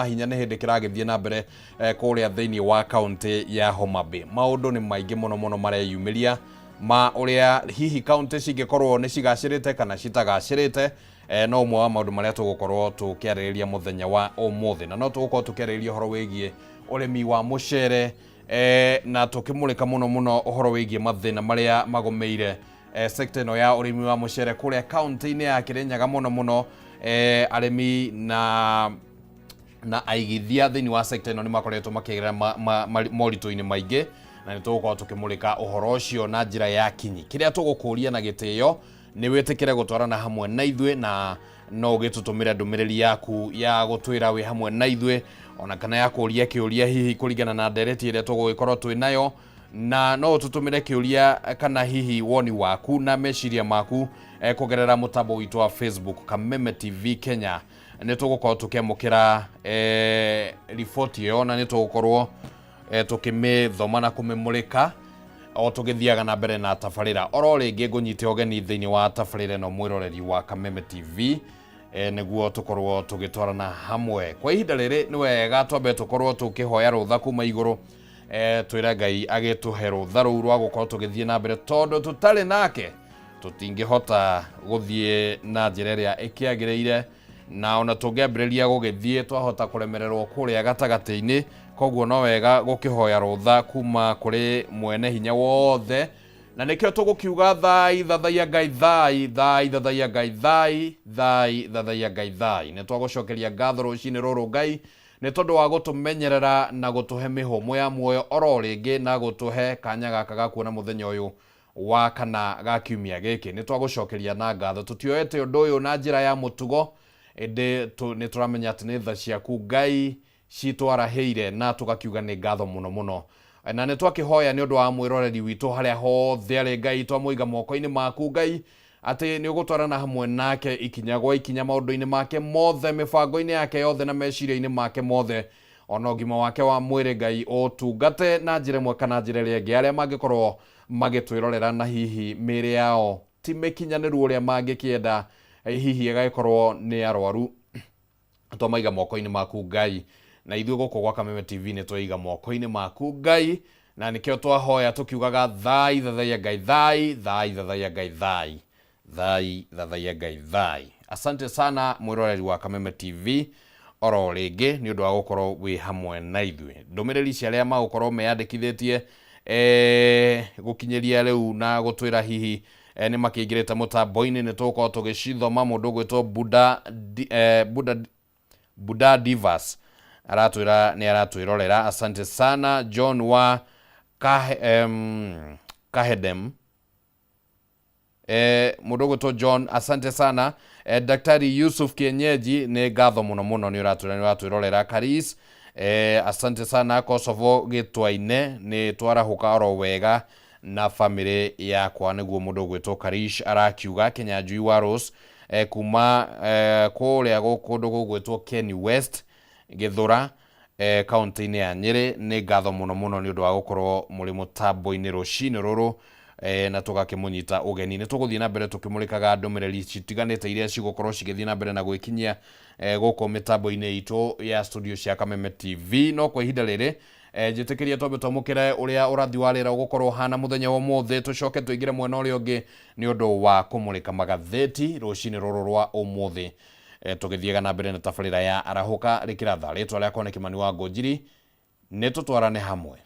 Hinya nĩ hĩndĩ kĩragĩthiĩ na mbere kũrĩa thĩinĩ wa kaunti ya Homa Bay. Maũndũ nĩ maingĩ mũno mũno mareyumĩria ma ũrĩa hihi kaunti cingĩkorwo nĩ cigacĩrĩte kana citagacĩrĩte. No ũmwe wa maũndũ marĩa tũgũkorwo tũkĩarĩrĩria mũthenya wa ũmũthĩ, na no tũgũkorwo tũkĩarĩrĩria ũhoro wĩgiĩ ũrĩmi wa mũcere, na tũkĩmũrĩka mũno mũno ũhoro wĩgiĩ mathĩna marĩa magũmĩire sekta ĩno ya ũrĩmi wa mũcere kũrĩa kaunti-inĩ ya Kĩrĩnyaga mũno mũno. Arĩmi na aigithia thĩinĩ wa sekta ĩno nĩ makoretwo makĩgerera moritũ-inĩ maingĩ, na nĩ tũgũkorwo tũkĩmũrĩka ũhoro ũcio na njĩra ya kinyi. Kĩrĩa tũgũkũria na gĩtĩo nĩ wĩtĩkĩre gũtwarana hamwe na ithuĩ, na no ũgĩtũtũmĩre ndũmĩrĩri yaku ya gũtwĩra wĩ hamwe na ithuĩ, ona kana ya kũria kĩũria hihi kũringana na ndereti ĩrĩa tũgũgĩkorwo twĩ nayo, na no ũtũtũmĩre kĩũria kana hihi woni waku na meciria maku kũgerera mũtambo witũ wa Facebook Kameme TV Kenya. Nĩ tũgũkorwo tũkĩamũkĩra riboti ĩyo, na nĩ tũgũkorwo tũkĩmĩthoma na kũmĩmũrĩka o tũgĩthiaga na mbere na tabarĩra. Oro rĩngĩ ngũnyite ũgeni thĩinĩ wa tabarĩra ĩno, mwĩroreri wa Kameme TV, nĩguo tũkorwo tũgĩtwarana hamwe. Kwa ihinda rĩrĩ nĩ wega twambe tũkorwo tũkĩhoya rũtha kuma igũrũ, twĩre Ngai agĩtũhe rũtha rũu rwa gũkorwo tũgĩthiĩ na mbere, tondũ tũtarĩ nake tũtingĩhota gũthiĩ na njĩra ĩrĩa ĩkĩagĩrĩire, na ona tũngĩambĩrĩria gũgĩthiĩ twahota kũremererwo kũrĩa gatagatĩ-inĩ. Koguo no wega gũkĩhoya rũtha kuma kũrĩ mwene hinya wothe, na nĩkĩo tũgũkiuga thai thathaiya Ngai thai, thai thathaiya Ngai thai, thai thathaiya Ngai thai. Nĩ twagũcokeria ngatho rũcinĩ rũrũ Ngai, nĩ tondũ wa gũtũmenyerera na gũtũhe mĩhũmũ ya muoyo oro rĩngĩ, na gũtũhe kanya gaka ga kuona mũthenya ũyũ wa kana ga kiumia gĩkĩ. Nĩ twagũcokeria na ngatho. Tũtioete ũndũ ũyũ na njĩra ya mũtugo, ĩndĩ nĩ tũramenya atĩ nĩ tha ciaku Ngai citwarahĩire, na tũgakiuga nĩ ngatho mũno mũno. Na nĩ twakĩhoya nĩ ũndũ wa mwĩroreri witũ harĩa hothe arĩ Ngai, twamũiga moko-inĩ maku Ngai, atĩ nĩ ũgũtwarana hamwe nake ikinya gwa ikinya maũndũ-inĩ make mothe, mĩbango-inĩ yake yothe na meciria-inĩ make mothe, ona ũgima wake wa mwĩrĩ Ngai ũtungate na njĩra ĩmwe kana njĩra ĩrĩa ĩngĩ. Arĩa mangĩkorwo magĩtwĩrorera na hihi mĩĩrĩ yao ti mĩkinyanĩru ũrĩa mangĩkĩenda, hihi ĩgagĩkorwo nĩ arwaru, twamaiga moko-inĩ maku Ngai, na ithuĩ gũkũ gwa Kameme TV nĩ twaiga moko-inĩ maku Ngai, na nĩkĩo twahoya tũkiugaga thai thathaiya Ngai thai, thai thathaiya Ngai thai, thai thathaiya Ngai thai. Asante sana mwĩroreri wa Kameme TV oro rĩngĩ nĩ ũndũ wa gũkorwo wĩ hamwe na ithuĩ. Ndũmĩrĩri cia arĩa magũkorwo meyandĩkithĩtie gũkinyĩria rĩu na gũtwĩra hihi nĩ makĩingĩrĩte mũtambo-inĩ nĩ tũgũkorwo tũgĩcithoma. Mũndũ ũgwĩtwo Buda Divas aratwĩra nĩ aratwĩrorera, asante sana. John wa Kahedem, mũndũ ũgwĩtwo John, asante sana. Daktari Yusuf Kienyeji, nĩ ngatho mũno mũno nĩ ũratwĩra nĩ ũratwĩrorera. Karis, asante sana. Kosovo Gĩtwaine, nĩ twarahũka oro wega na famĩlĩ yakwa, nĩguo mũndũ ũgwĩtwo Karish arakiuga. Kĩnyanjui wa Rose, kuma kũrĩa kũndũ gũgwĩtwo Kenny West Gĩthũra, kaunti-inĩ ya Nyĩrĩ, nĩ ngatho mũno mũno nĩ ũndũ wa gũkorwo mũrĩ mũtambo-inĩ rũcinĩ rũrũ, na tũgakĩmũnyita ũgeni. Nĩ tũgũthiĩ na mbere tũkĩmũrĩkaga ndũmĩrĩri citiganĩte iria cigũkorwo cigĩthiĩ na mbere na gwĩkinyia gũkũ mĩtambo-inĩ itũ ya studio cia Kameme TV. No kwa ihinda rĩrĩ, njĩtĩkĩria twambe twamũkĩre ũrĩa ũrathi wa rĩera ũgũkorwo ũhana mũthenya wa ũmũthĩ, tũcoke tũingĩre mwena ũrĩa ũngĩ nĩ ũndũ wa kũmũrĩka magathĩti rũcinĩ rũrũ rwa ũmũthĩ, tũgĩthiaga na mbere na tabarĩra ya Arahũka Rĩkĩratha. Rĩtwa rĩakwa nĩ Kĩmani wa Ngũnjiri, nĩ tũtwarane hamwe.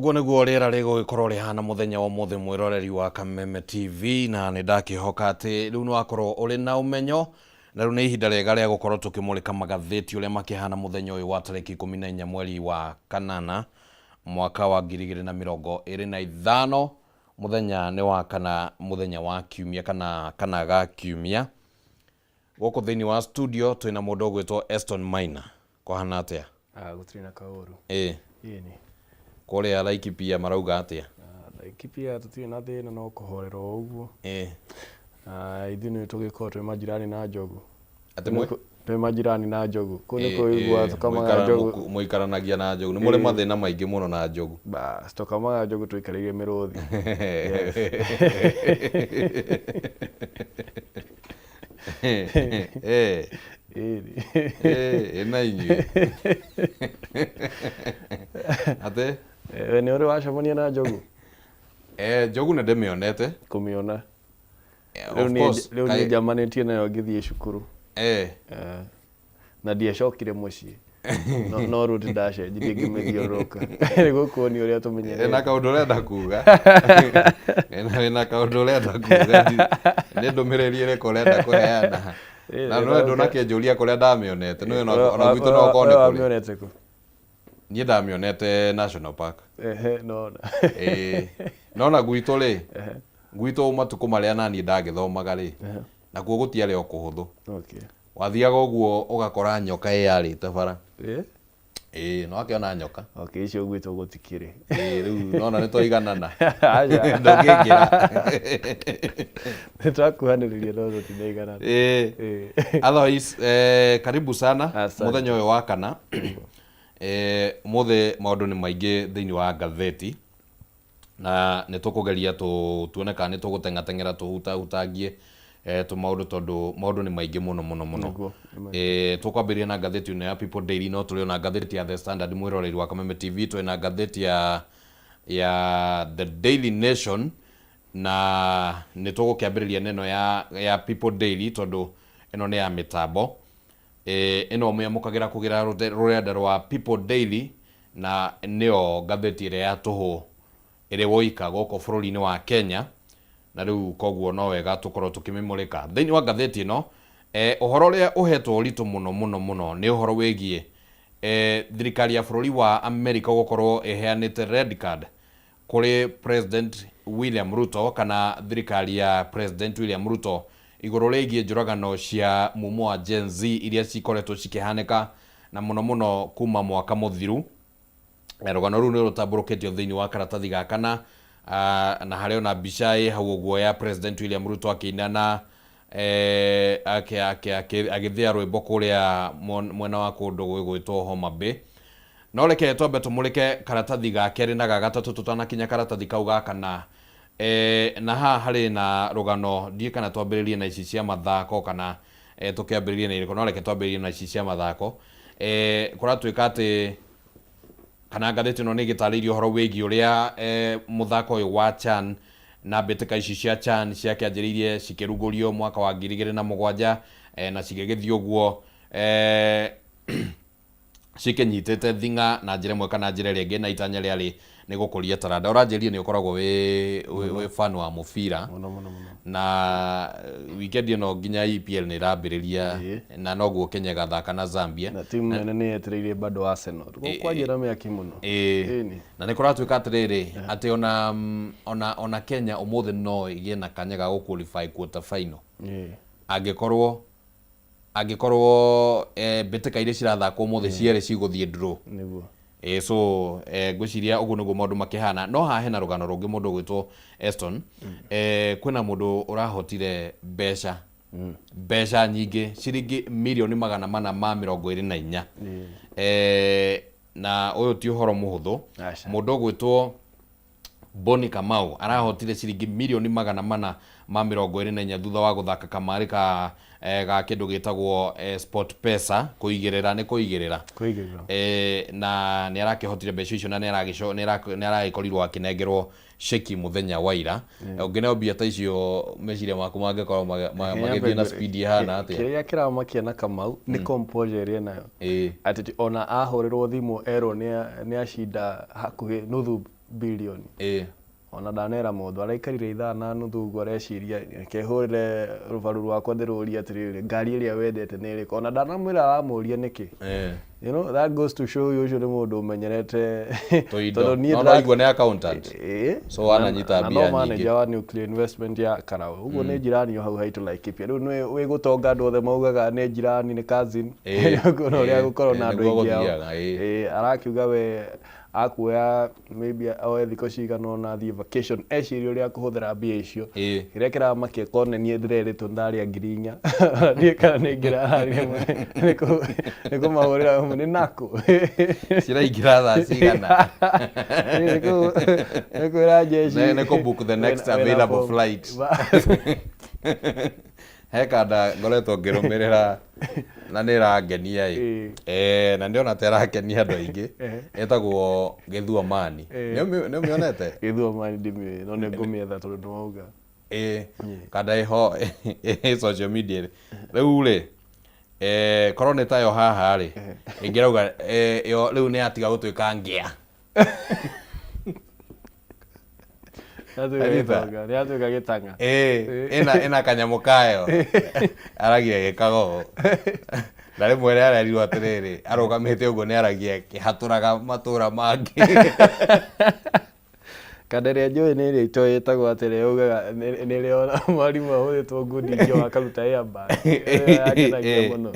Ũguo nĩguo rĩera rĩgũgĩkorwo rĩhana mũthenya wa ũmũthĩ mwĩroreri wa Kameme TV, na nĩ ndakĩhoka atĩ rĩu nĩ wakorwo ũrĩ na ũmenyo, na rĩu nĩ ihinda rĩega rĩa gũkorwo tũkĩmũrĩka magathĩti ũrĩa makĩhana mũthenya ũyũ wa tarĩki 14 mweri wa kanana mwaka wa 2025. Mũthenya nĩ wa kana, mũthenya wa kiumia kana kana ga kiumia. Gũkũ thĩinĩ wa studio twĩna mũndũ ũgwĩtwo Eston Maina. Kwahana atĩa? Ah, gũtirĩ na kaũru. Ĩĩ. Ĩni. Kũrĩa Laikipia marauga atĩa? Ah, Laikipia tũtirĩ na thĩna, no kũhorera o ũguo. Ĩĩ. Ah, ithuĩ nĩ tũgĩkorwo twĩ majirani na njogu. Atĩ mwĩ? Twĩ majirani na njogu. Kũu nĩ kũigua tũkamaga njogu. Mũikaranagia na njogu. Nĩ mũrĩ mathĩna maingĩ mũno na njogu. Bas, tũkamaga njogu tũikarĩire mĩrũthi. Ĩĩ. Ĩĩ, na inyuĩ. Atĩ? We nĩ ũrĩ wacemania na njogu? Njogu nĩ ndĩmĩonete. Kũmĩona. Rĩu nĩ njamanĩtie nayo ngĩthiĩ cukuru. Na ndiacokire mũciĩ. No route ndacenjirie ngĩmĩthiũrũrũka nĩguo kuonia ũrĩa tũmenyerete. Wĩna kaũndũ ũrenda kuga? Wĩna kaũndũ ũrenda kuga? Nĩ ndũmĩrĩri ĩrĩkũ ũrenda kũheana? Na nĩwe ndũnakĩnjũria kũrĩa ndamĩonete. Nĩwe ona gwitũ no gũkorwo nĩ kũrĩ. Wamĩonete kũ? Niĩ ndamĩonete National Park. Ehe, nona. Ĩĩ. No na gwitũ rĩ, gwitũ matukũ marĩa naniĩ ndagĩthomaga rĩ, nakuo gũtiarĩ o kũhũthũ. Wathiaga ũguo ũgakora nyoka ĩyarĩte bara. Ĩĩ, no akĩona nyoka. Okay, icio gwitũ gũtikĩrĩ. Ĩĩ, rĩu nona nĩ twaiganana. Aca. Ndũngĩngĩra. Nĩ twakuhanĩrĩria no tũtinaiganana. Ĩĩ. Ĩĩ. Otherwise, karibu sana. Asante. Mũthenya ũyũ wa kana. Ũmũthĩ maũndũ nĩ maingĩ thĩinĩ wa ngathĩti. Na nĩ tũkũgeria tuone kana nĩ tũgũteng'ateng'era tũhutahutangie tũmaũndũ tondũ maũndũ nĩ maingĩ mũno mũno mũno. Nĩguo, nĩ maingĩ. Tũkwambĩrĩria na ngathĩti ĩno ya People Daily, no tũrĩ ona ngathĩti ya The Standard mwĩroreri wa Kameme TV, twĩ na ngathĩti ya The Daily Nation, na nĩ tũgũkĩambĩrĩria na ĩno ya People Daily tondũ ĩno nĩ ya mĩtambo. Ĩno mũyamũkagĩra kũgerera rũrenda rwa People Daily, na nĩyo ngathĩti ĩrĩa ya tũhũ ĩrĩ woika gũkũ bũrũri-inĩ wa Kenya, na rĩu koguo no wega tũkorwo tũkĩmĩmũrĩka. Thĩinĩ wa ngathĩti ĩno, ũhoro ũrĩa ũhetwo ũritũ mũno mũno mũno nĩ ũhoro wĩgiĩ thirikari ya bũrũri wa Amerika gũkorwo ĩheanĩte red card kũrĩ President William Ruto kana thirikari ya President William Ruto igũrũ rĩgiĩ njũragano cia mumo wa Gen Z iria cikoretwo cikĩhanĩka na mũno mũno kuma mwaka mũthiru. Rũgano rũu nĩ rũtambũrũkĩtio thĩinĩ wa karatathi ga kana, na harĩ ona mbica ĩ hau ũguo ya President William Ruto akĩina na agĩthĩa rwĩmbo kũrĩa mwena wa kũndũ gwĩgwĩtwo Homa Bay. No reke twambe tũmũrĩke karatathi ga kerĩ na ga gatatũ tũtanakinya karatathi kau ga kana. Na haha harĩ na rũgano, ndiũĩ kana twambĩrĩrie na ici cia mathako kana tũkĩambĩrĩrie na irĩkũ, no reke twambĩrĩrie na ici cia mathako. Kũratuĩka atĩ kana ngathĩti ĩno nĩ ĩgĩtarĩirie ũhoro wĩgiĩ ũrĩa mũthako ũyũ wa CHAN na mbĩtĩka ici cia CHAN ciakĩanjĩrĩirie cikĩrugũrio mwaka wa 2007, na cigĩgĩthiĩ ũguo cikĩnyitĩte thing'a na njĩra ĩmwe kana njĩra ĩrĩa ĩngĩ, na itanya rĩarĩ nĩ gũkũria taranda. Ũranjĩrire nĩ ũkoragwo wĩ fan wa mũbira. Mũno, mũno, mũno. Na weekend ĩno nginya EPL nĩ ĩrambĩrĩria, na noguo Kenya ĩgathaka na Zambia. Na timu nene nĩ yetereire bado Arsenal. Gũkwanjĩra mĩaki mũno. Ĩni. Na nĩ kũratuĩka atĩrĩrĩ, atĩ ona Kenya ũmũthĩ no ĩgĩe na kanya ga gũ qualify quarter final. Angĩkorwo mbĩtĩka iria cirathakwo ũmũthĩ cierĩ cigũthiĩ draw. Nĩguo. So ngwĩciria ũguo nĩguo maũndũ makĩhana. No haha hena rũgano rũngĩ mũndũ ũgwĩtwo Eston. Kwĩna mũndũ ũrahotire mbeca. Mbeca nyingĩ, ciringi mirioni 424. Na ũyũ ti ũhoro mũhũthũ. Aca. Mũndũ ũgwĩtwo Boni Kamau arahotire ciringi mirioni 424 thutha wa gũthaka kamarĩ ga kĩndũ gĩtagwo Sport Pesa, kũigĩrĩra nĩ kũigĩrĩra. Kũigĩrĩra. Na nĩ arakĩhotire mbeca icio na nĩ aragĩkorirwo akĩnengerwo ceki mũthenya wa ira. Ũngĩneo mbia ta icio meciria maku mangĩkorwo magĩthiĩ na speed ĩhana atĩa? Kĩrĩa kĩramakia na Kamau nĩ composure ĩrĩa enayo. Atĩ ona ahũrĩrwo thimũ erwo nĩ acinda hakuhĩ nuthu billion. Ona ndanera mũndũ araikarire ithaa na nuthu ũguo areciria, reke hũrĩre rũbaru rwakwa ndĩrũrie atĩrĩrĩ, ngari ĩrĩa wendete nĩ ĩrĩkũ? Ona ndanamwĩra aramũria nĩkĩ. You know, that goes to show you ũcio nĩ mũndũ ũmenyerete. Tũindo. Tondũ niĩ No naigua nĩ accountant. So ananyita na mbia no nyingĩ. manager wa nuclear investment ya Karau. Ũguo nĩ jirani o hau haitũ Laikipia. Rĩu nĩ wĩ gũtonga andũ othe maugaga nĩ jirani, nĩ cousin. Ũguo no ũrĩa gũkorwo na andũ Nĩguo aingĩ ao. gũthiaga, Arakiuga we akuoya maybe oe thikũ cigana ũna athiĩ vacation, ecirie ũrĩa akũhũthĩra mbia icio. Kĩrĩa kĩramakia korwo nĩ niĩ ndĩrerĩtwo ndarĩa 4,000, ndiũĩ kana nĩ ingĩrararire nĩ kũmahũrĩra nĩ nakũ. Ciraingĩra thaa cigana? Nĩ kwĩra jeshi. Nĩ kũ book the next Wĩna available form. flight. He kanda ngoretwo ngĩrũmĩrĩra na nĩ ĩrangenia ĩ. Na ndĩrona ta ĩrakenia andũ aingĩ. Ĩtagwo Gĩthuamani. Nĩ ũmĩonete? Gĩthuamani ndimĩũĩ, no nĩ ngũmĩetha tondũ nĩ wauga. Kanda ĩho ĩ social media. Rĩu rĩ, korwo nĩ tayo haha rĩ, ĩngĩrauga ĩyo rĩu nĩ yatiga gũtuĩka ngĩa. Yatuĩka Anita. gĩtonga, nĩ yatuĩka gĩtang'a. Ĩna kanyamũ kayo. Aragia gĩkago. Na rĩmwe rĩa arerirwo atĩrĩrĩ, arũgamĩte ũguo nĩ aragia akĩhatũraga matũra mangĩ. Kanda ĩrĩa njũĩ nĩ ĩrĩa itoĩ ĩtagwo atĩrĩ, yaugaga nĩ ĩrĩa ona mwarimũ ahũrĩtwo ngundi ingĩ akaruta airbag. Ĩyo yangenagia mũno.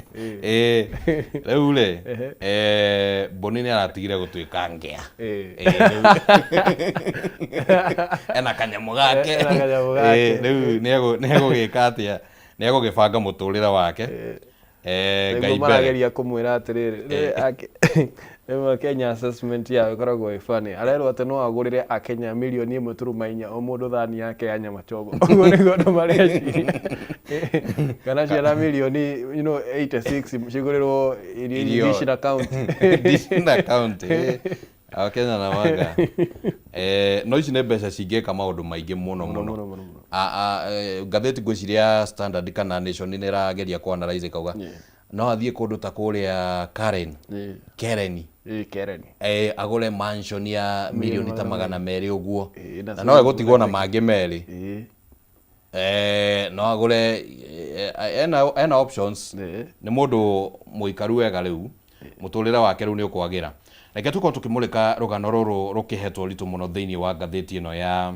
Rĩu rĩ, Mbũni nĩ aratigire gũtuĩka ngĩa. Rĩu ena kanyamũ gake. Ena kanyamũ gake. Rĩu nĩ egũgĩka atĩa? Nĩ egũgĩbanga mũtũrĩre wake. Nĩguo Ngai mbere. Marageria kũmwĩra atĩrĩrĩ, rĩmwe Kenya assessment yao ĩkoragwo ĩ funny. Arerwo atĩ no agũrĩre Akenya 1.4 milioni o mũndũ thani yake ya nyama choma. Ũguo nĩguo andũ mareciria. Kana ciana milioni 86 cigũrĩrwo irio Irio. dish na county. Dish na county. Akenya na manga. No ici nĩ mbeca cingĩka maũndũ maingĩ mũno mũno. Mũno mũno mũno. Ngathĩti ngwĩciria ya Standard kana Nation nĩ ĩrageria kũ analyze ĩkauga no athiĩ kũndũ ta kũrĩa Karen. Keren. Keren. Agũre mansion ya milioni ta 200 ũguo. Na Na no egũtigwo na mangĩ 2. No agũre, ena options. Nĩ mũndũ mũikaru wega rĩu. Mũtũrĩre wake rĩu nĩ ũkwagĩra. Reke tũkorwo tũkĩmũrĩka rũgano rũrũ rũkĩhetwo ũritũ mũno thĩinĩ wa ngathĩti ĩno ya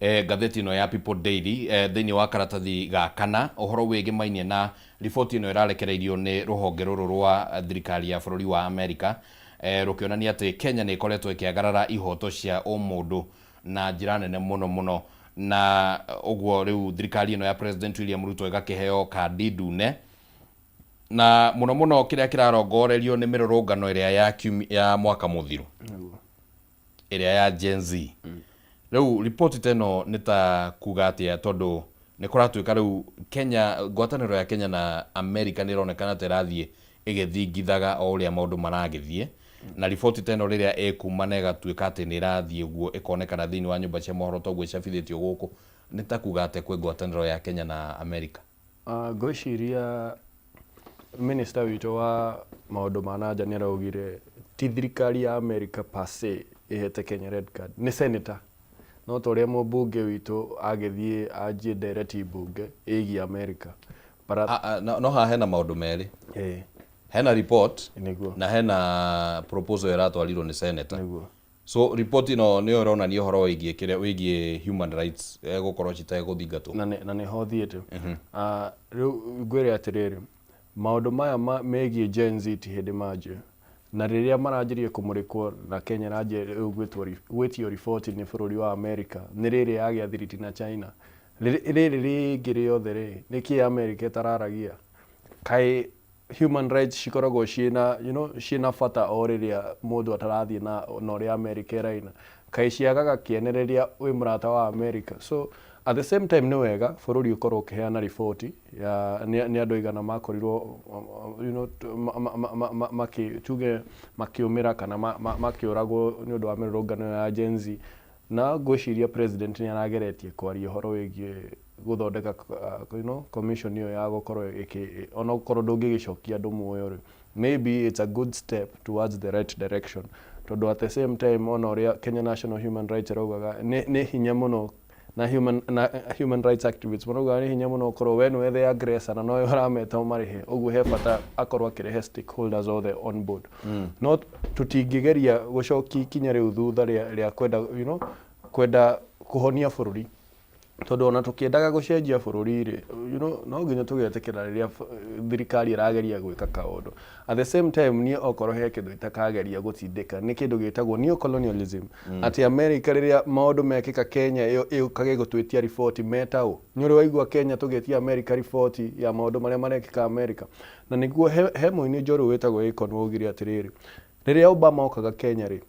ngathĩti ĩno ya People Daily, thĩinĩ wa karatathi ga kana, ũhoro wĩgĩmainie na riboti ĩno ĩrarekereirio nĩ rũhonge rũrũ rwa thirikari ya bũrũri wa Amerika, rũkĩonania atĩ Kenya nĩ ĩkoretwo ĩkĩagarara ihoto cia ũmũndũ na njĩra nene mũno mũno, na ũguo rĩu thirikari ĩno ya President William Ruto ĩgakĩheo kandi ndune, na mũno mũno kĩrĩa kĩrarongorerio nĩ mĩrũrũngano ĩrĩa ya mwaka mũthiru ĩrĩa ya Gen Z. Rĩu riboti ta ĩno nĩ ta kuga atĩa, tondũ nĩ kũratuĩka rĩu Kenya, ngwatanĩro ya Kenya na Amerika nĩ ĩronekana ta ĩrathiĩ ĩgĩthingithaga o ũrĩa maũndũ maragĩthiĩ, na riboti ta ĩno rĩrĩa ĩkuma na ĩgatuĩka atĩ nĩ ĩrathiĩ ũguo ĩkonekana thĩinĩ wa nyũmba cia mohoro ta ũguo icabithĩtio gũkũ, nĩ ta kuga atĩa kwĩ ngwatanĩro ya Kenya na Amerika? Ngwĩciria minister witũ wa maũndũ ma na nja nĩ araugire ti thirikari ya America per se ĩhete Kenya red card, nĩ senator. No ta ũrĩa mũmbunge witũ agĩthiĩ anjie ndereti mbunge ĩgiĩ America. But No haha hena maũndũ merĩ. Hena report na hena proposal ĩratwarirwo nĩ senator. So report ĩno nĩyo ĩronania ũhoro wĩgiĩ kĩrĩa wĩgiĩ human rights gũkorwo citegũthingatwo. Na nĩho thiĩte. Rĩu ngwĩre atĩrĩrĩ, maũndũ maya megiĩ Gen Z ti hĩndĩ manjia. Na rĩrĩa maranjirie kũmũrĩkwo na Kenya ĩranjia rĩu gwĩtio riboti nĩ bũrũri wa America, nĩ rĩrĩ yagĩa thiriti na China. Rĩrĩ rĩngĩ rĩothe rĩ, nĩkĩ America ĩtararagia? Kaĩ human rights cikoragwo ciĩna, ciĩna bata o rĩrĩa mũndũ atarathiĩ na ũrĩa America ĩraina. Kaĩ ciagaga kĩene rĩrĩa wĩ mũrata wa America. So at the same time nĩ wega bũrũri ũkorwo ũkĩheana riboti ya nĩ andũ aigana makorirwo, tuge makĩũmĩra kana makĩũragwo nĩ ũndũ wa mĩrũrũngano ya Gen Z. Na ngwĩciria president nĩ arageretie kwaria ũhoro wĩgiĩ gũthondeka commission ĩyo ya gũkorwo ĩkĩ, ona gũkorwo ndũngĩgĩcokia andũ muoyo rĩ, maybe it's a good step towards the right direction. Tondũ at the same time, ona ũrĩa Kenya National Human Rights ĩraugaga nĩ hinya mũno na human rights activists maraugaga nĩ hinya mũno ũkorwo we nĩwe the aggressor na nowe ũrameta ũmarĩhe. Ũguo he bata akorwo akĩrehe stakeholders othe on board. No tũtingĩgeria gũcokia ikinya rĩu thutha rĩa kwenda kwenda kũhonia bũrũri, tondũ ona tũkĩendaga gũcenjia bũrũri rĩ, no nginya tũgetĩkĩra rĩrĩa thirikari ĩrageria gwĩka kaũndũ. At the same time, niĩ okorwo he kĩndũ itakageria gũtindĩka, nĩ kĩndũ gĩtagwo neocolonialism, atĩ America rĩrĩa maũndũ mekĩka Kenya ĩũkage gũtwĩtia riboti metaũ. Nĩ ũrĩ waigua Kenya tũgĩtia America riboti ya maũndũ marĩa marekĩka America? Na nĩguo he mũini njorua wĩtagwo Akon waugire atĩrĩrĩ, rĩrĩa Obama okaga Kenya rĩ,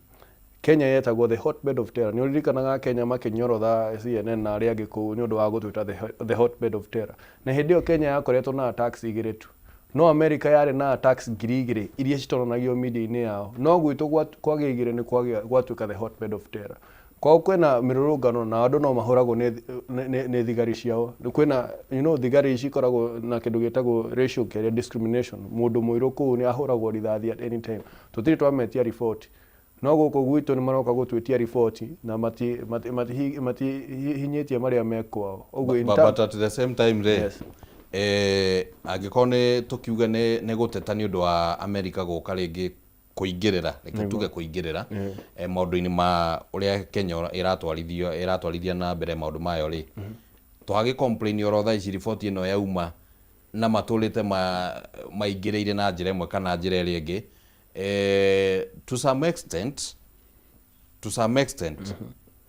Kenya yetagwo the hotbed of terror. Nĩ ũririkanaga Kenya makĩnyorotha CNN na arĩa angĩ kũu nĩ ũndũ wa gũtwĩta the hotbed of terror? Na hĩndĩ ĩyo Kenya yakoretwo na attacks igĩrĩ tu, no America yarĩ na attacks 2000 iria citonanagio media-inĩ yao. No gwitũ kwagĩa igĩrĩ nĩ kwagĩa gwatuĩka the hotbed of terror. Kwao kwĩna mĩrũrũngano na andũ no mahũragwo nĩ thigari ciao. Kwĩna thigari ici ikoragwo na kĩndũ gĩtagwo racial kĩrĩa discrimination. Mũndũ mũirũ kũu nĩ ahũragwo rithathi at any time. Tũtirĩ twametia riboti, no gũkũ gwitũ nĩ maroka gũtwĩtia riboti na matihinyĩtie marĩa me kwao. Ũguo in But at the same time rĩ, angĩkorwo nĩ tũkiuge nĩ gũteta nĩ ũndũ wa America gũka rĩngĩ kũingĩrĩra, reke tuge kũingĩrĩra maũndũ-inĩ ma ũrĩa Kenya ĩratwarithio, ĩratwarithia na mbere maũndũ mayo rĩ, twagĩ complain oro thaa ici riboti ĩno yauma na matũrĩte maingĩrĩire na njĩra ĩmwe kana njĩra ĩrĩa ĩngĩ, to some extent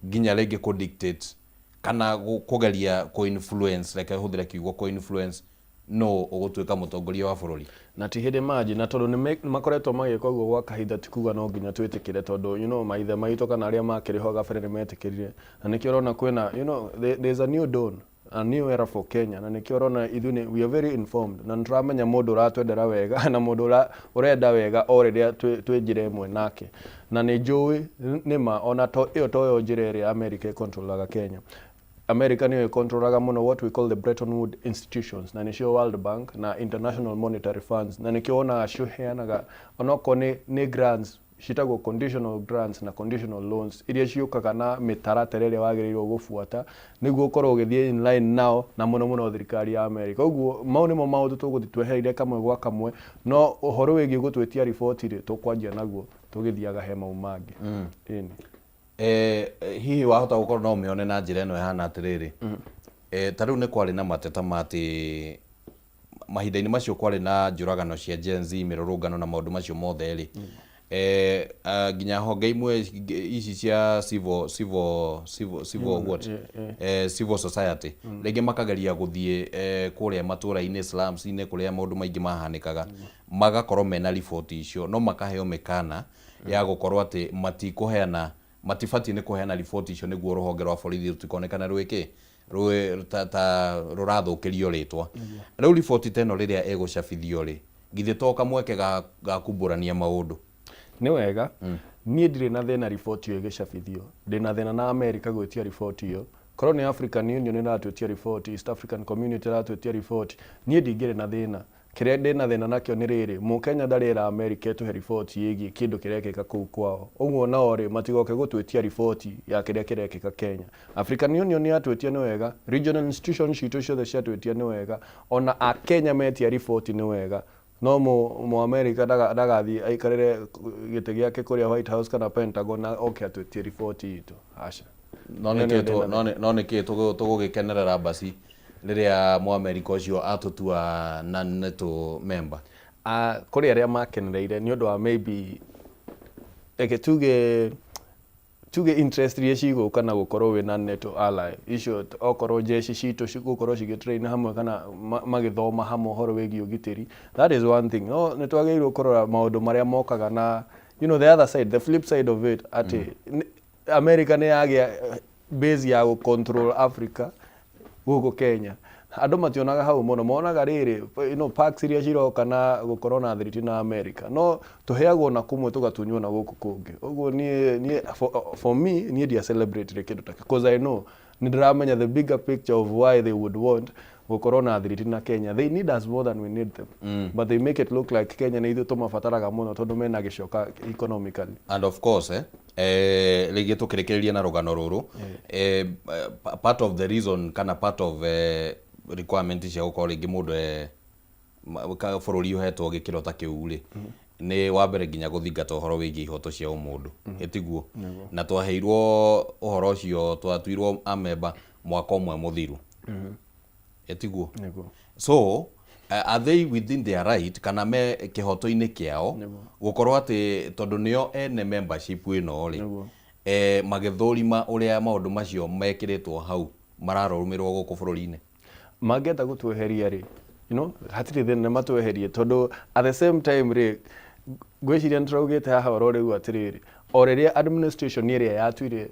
nginya rĩngĩ kũ dictate kana kũgeria kũ influence, reke hũthĩre kiugo kũ influence, no ũgũtuĩka mũtongoria wa bũrũri. Na ti hĩndĩ manji na tondũ nĩ makoretwo magĩka ũguo gwa kahinda, ti kuga no nginya twĩtĩkĩre, tondũ maithe maitũ kana arĩa makĩrĩ ho gabere nĩ metĩkĩrire. Na nĩkĩo ũrona kwĩna there's a new dawn, a new era for Kenya. Na nĩkĩo ũrona ithuĩ we are very informed na nĩtũramenya mũndũ ũratwendera wega na mũndũ ũrenda wega o rĩrĩa twĩ njĩra ĩmwe nake. Na nĩ njũĩ nĩma ona to ĩyo toyo njĩra ĩrĩa America ĩcontrolaga Kenya. America nĩyo ĩcontrolaga mũno what we call the Bretton Woods institutions, na nĩcio World Bank na International Monetary Funds. Na nĩkĩo wonaga ciheanaga onokorwo nĩ grants citagwo conditional grants na conditional loans, iria ciũkaga na mĩtaratara ĩrĩa wagĩrĩirwo gũbuata nĩguo ũkorwo ũgĩthiĩ in line nao, na mũno mũno thirikari ya America. Ũguo mau nĩmo maũndũ tũgũthiĩ twehereire kamwe gwa kamwe. No ũhoro wĩgiĩ gũtwĩtia riboti rĩ, tũkwanjia naguo tũgĩthiaga he mau mangĩ. Ĩni. Hihi wahota gũkorwo no ũmĩone na njĩra ĩno ĩhana atĩrĩrĩ, ta rĩu nĩ kwarĩ na mateta ma atĩ mahinda-inĩ macio kwarĩ na njũragano cia Gen Z, mĩrũrũngano na maũndũ macio mothe rĩ, nginya honge imwe ici cia civil what, civil society rĩngĩ makageria gũthiĩ kũrĩa matũra-inĩ, slums-inĩ, kũrĩa maũndũ maingĩ mahanĩkaga, magakorwo mena riboti icio, no makaheo mĩkana ya gũkorwo atĩ matikũheana, matibatiĩ nĩ kũheana riboti icio nĩguo rũhonge rwa borithi rũtikonekane rwĩkĩ rwĩ ta rũrathũkĩrio rĩtwa. Rĩu riboti ta ĩno rĩrĩa ĩgũcabithio rĩ, githĩ to kamweke ga kumbũrania maũndũ? Nĩ wega. Niĩ ndirĩ na thĩna riboti ĩyo ĩgĩcabithio. Ndĩ na thĩna na America gwĩtia riboti ĩyo. Korwo nĩ African Union ĩratwĩtia riboti, East African Community ĩratwĩtia riboti, niĩ ndingĩrĩ na thĩna. Kĩrĩa ndĩ na thĩna nakĩo nĩ rĩrĩ, mũkenya ndarĩra America ĩtũhe riboti ĩgiĩ kĩndũ kĩrekĩka kũu kwao. Ũguo nao rĩ, matigoke gũtwĩtia riboti ya kĩrĩa kĩrekĩka Kenya. African Union yatwĩtia nĩ wega, regional institutions citũ ciothe ciatwĩtia nĩ wega, ona akenya metia riboti nĩ wega. No mu America ndagathiĩ aikarĩre gĩtĩ gĩake kũrĩa White House kana Pentagon na oke atwĩtie riboti itũ, aca. No Ĩyo nĩkĩ nĩyo ndĩna no nĩkĩ tũgũgĩkenerera mbaci rĩrĩa mũamerika ũcio atũtua na NATO member? Ah, kũrĩ arĩa makenereire nĩ ũndũ wa maybe, reke tuge interest iria cigũka na gũkorwo wĩna NATO ally icio, okorwo jeshi citũ gũkorwo cigĩtrain hamwe kana magĩthoma hamwe ũhoro wĩgiĩ ũgitĩri, that is one thing. No nĩ twagĩrĩirwo kũrora maũndũ marĩa mokaga na the other side, the flip side of it, atĩ America nĩ yagĩa base ya gũ control Africa gũkũ Kenya. Andũ mationaga hau mũno, monaga rĩrĩ parks iria ciroka na gũkorwo na thiriti na America, no tũheagwo na kũmwe tũgatunywo na gũkũ kũngĩ. Ũguo niĩ for me, niĩ ndia celebrate kĩndũ ta, because I know, nĩ ndĩramenya the bigger picture of why they would want. Gũkorwo na thiriti na Kenya. They need us more than we need them, but they make it look like Kenya nĩ ithuĩ tũmabataraga mũno tondũ mena gĩcoka economically. And of course, rĩngĩ tũkĩrĩkĩrĩria na rũgano rũrũ, part of the reason kana part of requirement cia gũkorwo rĩngĩ mũndũ bũrũri ũhetwo gĩkĩro ta kĩu rĩ, nĩ wa mbere nginya gũthingata ũhoro wĩgiĩ ihoto cia ũmũndũ, ĩtiguo? Na twaheirwo ũhoro ũcio, twatuirwo amemba mwaka ũmwe mũthiru, ĩtiguo? Nĩguo. So are they within their right kana me kĩhoto-inĩ kĩao gũkorwo atĩ tondũ nĩo ene membership ĩno rĩ, magĩthũrima ũrĩa maũndũ macio mekĩrĩtwo hau mararũmĩrwo gũkũ bũrũri-inĩ? Mangĩenda gũtweheria rĩ, hatirĩ thĩna, nĩ matweherie, tondũ at the same time rĩ, ngwĩciria nĩ tũraugĩte haha oro rĩu atĩrĩrĩ, o rĩrĩa administration ĩrĩa yatuire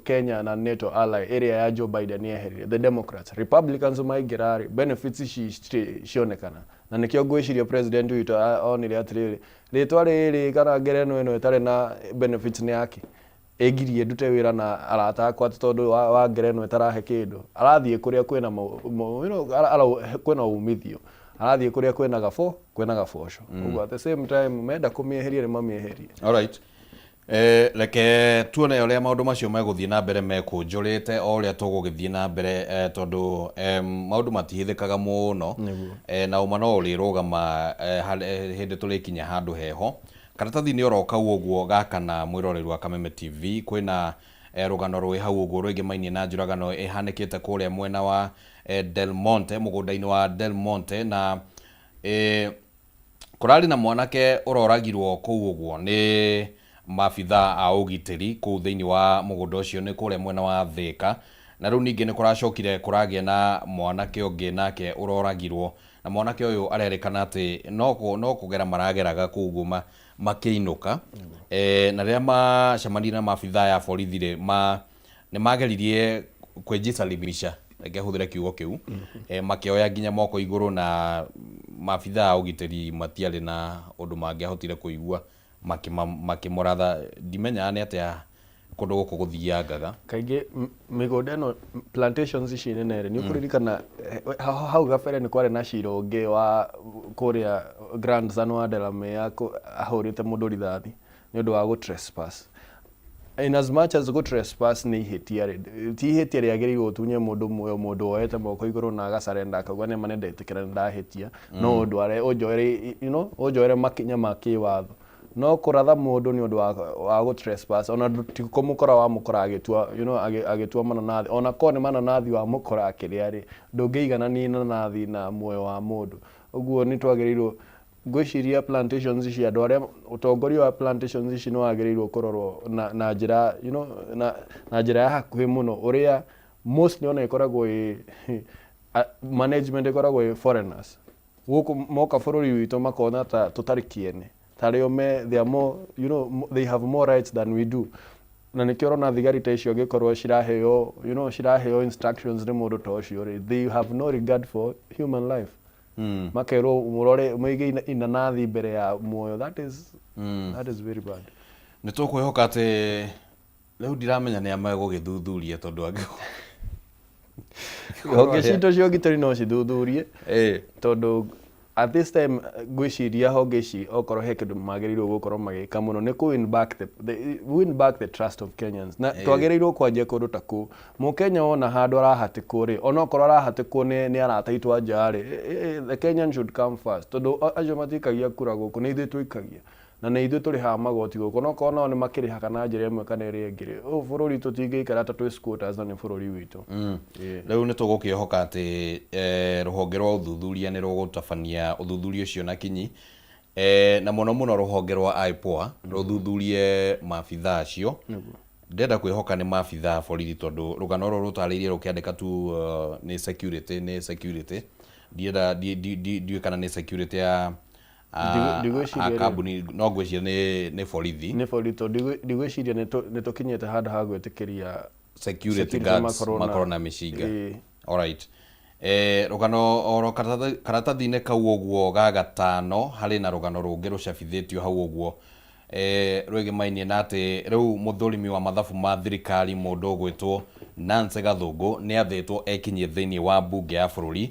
Kenya na NATO ally ĩrĩa ya Joe Biden yeherire, the Democrats, Republicans maingĩra rĩ, benefits ici citirĩ cionekana. Na nĩkĩo ngwĩciria president witũ onire atĩrĩrĩ, rĩtwa rĩrĩ kana ngerenwa ĩno ĩtarĩ na benefits nĩ yake ĩngirie ndute wĩra na arata akwa atĩ tondũ wa ngerenwa ĩtarahe kĩndũ. Arathiĩ kũrĩa kwĩna kwĩna umithio, arathiĩ kũrĩa kwĩna gaboco. Ũguo at the same time menda kũmĩeheria nĩ mamĩeherie. Alright. Reke tuone ũrĩa maũndũ macio megũthiĩ na mbere mekũnjũrĩte o ũrĩa tũgũgĩthiĩ na mbere, tondũ maũndũ matihithĩkaga mũno. Na ũma no ũrĩrũgama hĩndĩ tũrĩkinya handũ heho. Karatathi-inĩ oro kau ũguo gaka na mwĩroreri wa Kameme TV, kwĩna rũgano rwĩ hau ũguo rwĩgĩmainie na njũragano ĩhanĩkĩte kũrĩa mwena wa Del Monte, mũgũnda-inĩ wa Del Monte, na kũrarĩ na mwanake ũroragirwo kũu ũguo nĩ maabithaa a ũgitĩri kũu thĩinĩ wa mũgũnda ũcio, nĩ kũrĩa mwena wa Thĩka. Na rĩu ningĩ nĩ kũracokire kũragĩa na mwanake ũngĩ nake ũroragirwo, na mwanake ũyũ arerĩkana atĩ no kũgera marageraga kũu ũguo makĩinũka, na rĩrĩa macemanirie na maabithaa ya borithi rĩ, nĩ mageririe kwĩjisalimisha, reke hũthĩre kiugo kĩu, makĩoya nginya moko igũrũ, na maabithaa a ũgitĩri matiarĩ na ũndũ mangĩahotire kũigua, makĩmũratha. Ndimenyaga nĩ atĩa kũndũ gũkũ gũthiangaga. Kaingĩ mĩgũnda ĩno, plantations ici nene rĩ, nĩ ũkũririkana hau gabere nĩ kwarĩ na cira ũngĩ wa kũrĩa grandson wa Delamere ahũrĩte mũndũ rithathi nĩ ũndũ wa gũ trespass. In as much as gũ trespass nĩ ihĩtia rĩ, ti ihĩtia rĩagĩrĩirwo ũtunye mũndũ muoyo, mũndũ woete moko igũrũ na agacarenda akauga nĩma nĩ ndetĩkĩra nĩ ndahĩtia, no ũndware ũnjoere ũnjoere makinya ma kĩwatho. No kũratha mũndũ nĩ ũndũ wa gũ trespass, ona ti kũmũkora wamũkora agĩtua agĩtua mananathi, ona korwo nĩ mananathi wamũkora akĩrĩa rĩ, ndũngĩiganania inanathi na muoyo wa mũndũ. Ũguo nĩ twagĩrĩirwo, ngwĩciria plantations ici, andũ arĩa ũtongoria wa plantations ici nĩ wagĩrĩirwo kũrorwo na njĩra na njĩra ya hakuhĩ mũno, ũrĩa mostly ona ĩkoragwo ĩ management ĩkoragwo ĩ foreigners gũkũ moka bũrũri witũ makona ta tũtarĩ kĩene, tarĩo me they are more you know they have more rights than we do. Na nĩkĩo ũrona thigari ta icio angĩkorwo ciraheo ciraheo instructions nĩ mũndũ ta ũcio rĩ, they have no regard for human life. Makerwo mũrore mũige inanathi mbere ya muoyo. That is very bad. Nĩ tũkwĩhoka atĩ rĩu ndiramenya nĩ a megũgĩthuthuria, tondũ angĩ Honge citũ cia ũgitĩri no cithuthurie, tondũ at this time ngwĩciria honge ici okorwo he kĩndũ magĩrĩirwo gũkorwo magĩka mũno nĩ kũ win back the trust of Kenyans. Na twagĩrĩirwo kwanjia kũndũ ta kũu. Mũkenya wona handũ arahatĩkwo rĩ, onokorwo arahatĩkwo nĩ arata aitũ a nja rĩ, the Kenyan should come first, tondũ acio matikagia kura gũkũ, nĩ ithuĩ tũikagia na nĩ ithuĩ tũrĩhaga magoti gũkũ. No korwo nao nĩ makĩrĩhaga na njĩra ĩmwe kana ĩrĩa ĩngĩ rĩ, ũyũ bũrũri tũtingĩikara ta twĩ squatters na nĩ bũrũri witũ. Rĩu nĩ tũgũkĩhoka atĩ rũhonge rwa ũthuthuria nĩ rũgũtabania ũthuthuria ũcio na kinyi, na mũno mũno rũhonge rwa IPOA rũthuthurie maabithaa acio. Ndĩrenda kwĩhoka nĩ maabithaa a borithi, tondũ rũgano rũrũ rũtarĩirie rũkĩandĩka tu nĩ security. Ndienda ndiũĩ kana nĩ security ya Ndigwĩciria a rĩ. kambuni, no ngwĩciria nĩ borithi. Nĩ borithi, tondũ ndigwĩciria nĩ tũkinyĩte handũ ha gwĩtĩkĩria security security guards makorwo makorwo na mĩcinga. Alright. Rũgano oro karatathi-inĩ kau ũguo ga gatano, harĩ na rũgano rũngĩ rũcabithĩtio hau ũguo. Rwĩgĩmainie na atĩ rĩu mũthũrimi wa mathabu ma thirikari mũndũ ũgwĩtwo Nancy Gathũngũ nĩ athĩtwo ekinyie thĩinĩ wa mbunge ya bũrũri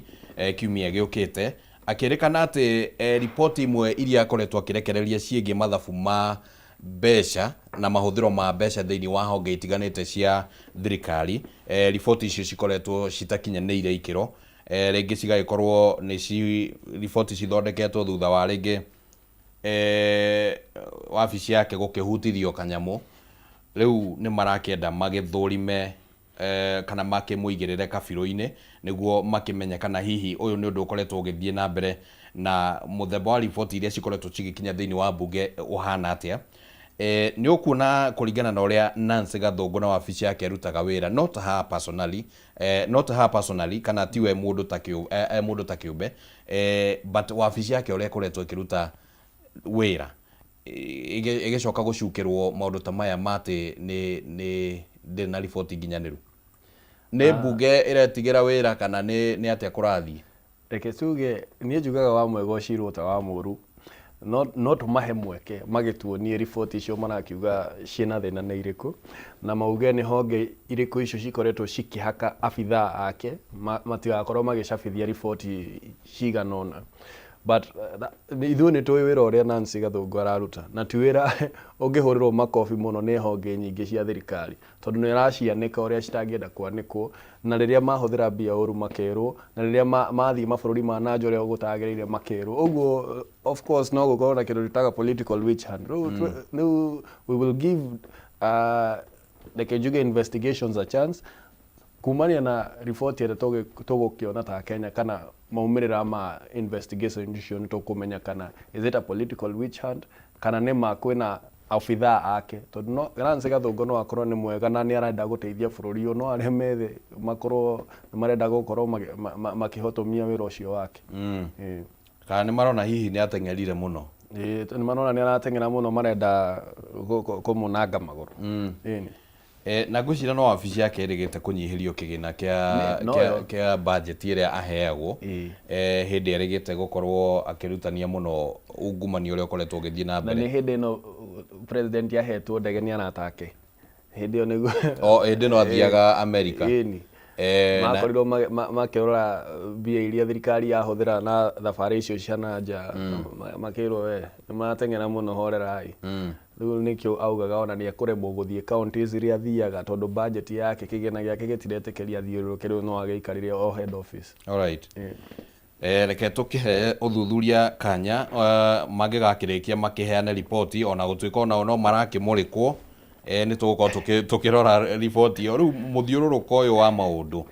kiumia gĩũkĩte, akĩrĩkana atĩ riboti imwe iria akoretwo akĩrekereria ciĩgiĩ mathabu ma mbeca na mahũthĩro ma mbeca thĩinĩ wa honge itiganĩte cia thirikari, riboti icio cikoretwo citakinyanĩire ikĩro, rĩngĩ cigagĩkorwo nĩ riboti cithondeketwo thutha wa rĩngĩ wabici yake gũkĩhutithio kanyamũ. Rĩu nĩ marakĩenda magĩthũrime kana makĩmũigĩrĩre kabirũ-inĩ nĩguo makĩmenye kana hihi ũyũ nĩ ũndũ ũkoretwo ũgĩthiĩ na mbere na mũthemba wa riboti iria cikoretwo cigĩkinya thĩinĩ wa mbunge ũhana atĩa. Nĩ ũkuona kũringana na ũrĩa Nancy Gathũngũ na wabici yake ĩrutaga wĩra, not her personally, not her personally, kana tiwe mũndũ ta mũndũ ta kĩũmbe, but wabici yake ũrĩa ĩkoretwo ĩkĩruta wĩra ĩgĩcoka gũcukĩrwo maũndũ ta maya ma atĩ nĩ ndĩrĩ na riboti nginyanĩru. Nĩ mbunge ĩretigĩra wĩra kana nĩ atĩa kũrathiĩ? Reke tuge niĩ njugaga wa mwega ũcirwo ta wa mũru, no tũmahe mweke magĩtuonie riboti icio marakiuga ciĩna thĩna nĩ irĩkũ, na mauge nĩ honge irĩkũ icio cikoretwo cikĩhaka abithaa ake matigakorwo magĩcabithia riboti cigana ũna. But ithuĩ nĩ tũĩ wĩra ũrĩa Nancy Gathũngũ araruta, na ti wĩra ũngĩhũrĩrwo makobi mũno nĩ honge nyingĩ cia thirikari, tondũ nĩ aracianĩka ũrĩa citangĩenda kwanĩkwo, na rĩrĩa mahũthĩra mbia ũru makerwo, na rĩrĩa mathiĩ mabũrũri ma na nja ũrĩa gũtagĩrĩire makerwo. Ũguo of course no gũkorwo na kĩndũ twĩtaga political witch hunt. Rĩu we will give reke njuge investigations a chance kumania na riboti ĩrĩa tũgũkĩona ta Kenya, kana maumĩrĩra ma investigation icio, nĩ tũkũmenya kana is it a political witch hunt kana nĩ ma kwĩna abithaa ake, tondũ no Nancy Gathũngũ no akorwo nĩ mwega na nĩ arenda gũteithia bũrũri ũyũ, no arĩa methĩ makorwo nĩ marenda gũkorwo makĩhotomia wĩra ũcio wake. Ĩĩ. Kana nĩ marona hihi nĩ ateng'erire mũno? Ĩĩ, nĩ marona nĩ arateng'era mũno, marenda kũmũnanga magũrũ. Ĩni. Na ngwĩciria no wabici yake ĩrĩgĩte kũnyihĩrio kĩgĩna kĩa No kĩa, yo. kĩa budget ĩrĩa aheagwo. Hĩndĩ ĩrĩgĩte gũkorwo akĩrutania mũno ungumania ũrĩa ũkoretwo ũgĩthiĩ na Na mbere. Nĩ hĩndĩ ĩno president ahetwo ndege nĩ arata ake, hĩndĩ ĩyo nĩguo. O hĩndĩ ĩno athiaga America. Ĩni. Makorirwo makĩrora mbia iria thirikari yahũthĩra na thabarĩ icio cia na nja, makĩrwo we nĩ marateng'era mũno, horerai. Rĩu nĩkĩo augaga ona nĩ ekũremwo gũthiĩ counties iria athiaga, tondũ budget yake, kĩgĩna gĩake gĩtiretĩkĩria athiũrũrũke, rĩu no agĩikarire o head office. Alright. Reke tũkĩhe ũthuthuria kanya, mangĩgakĩrĩkia makĩheane riboti, ona gũtuĩka onao no marakĩmũrĩkwo, nĩ tũgũkorwo tũkĩrora riboti ĩyo. Rĩu mũthiũrũrũko ũyũ wa maũndũ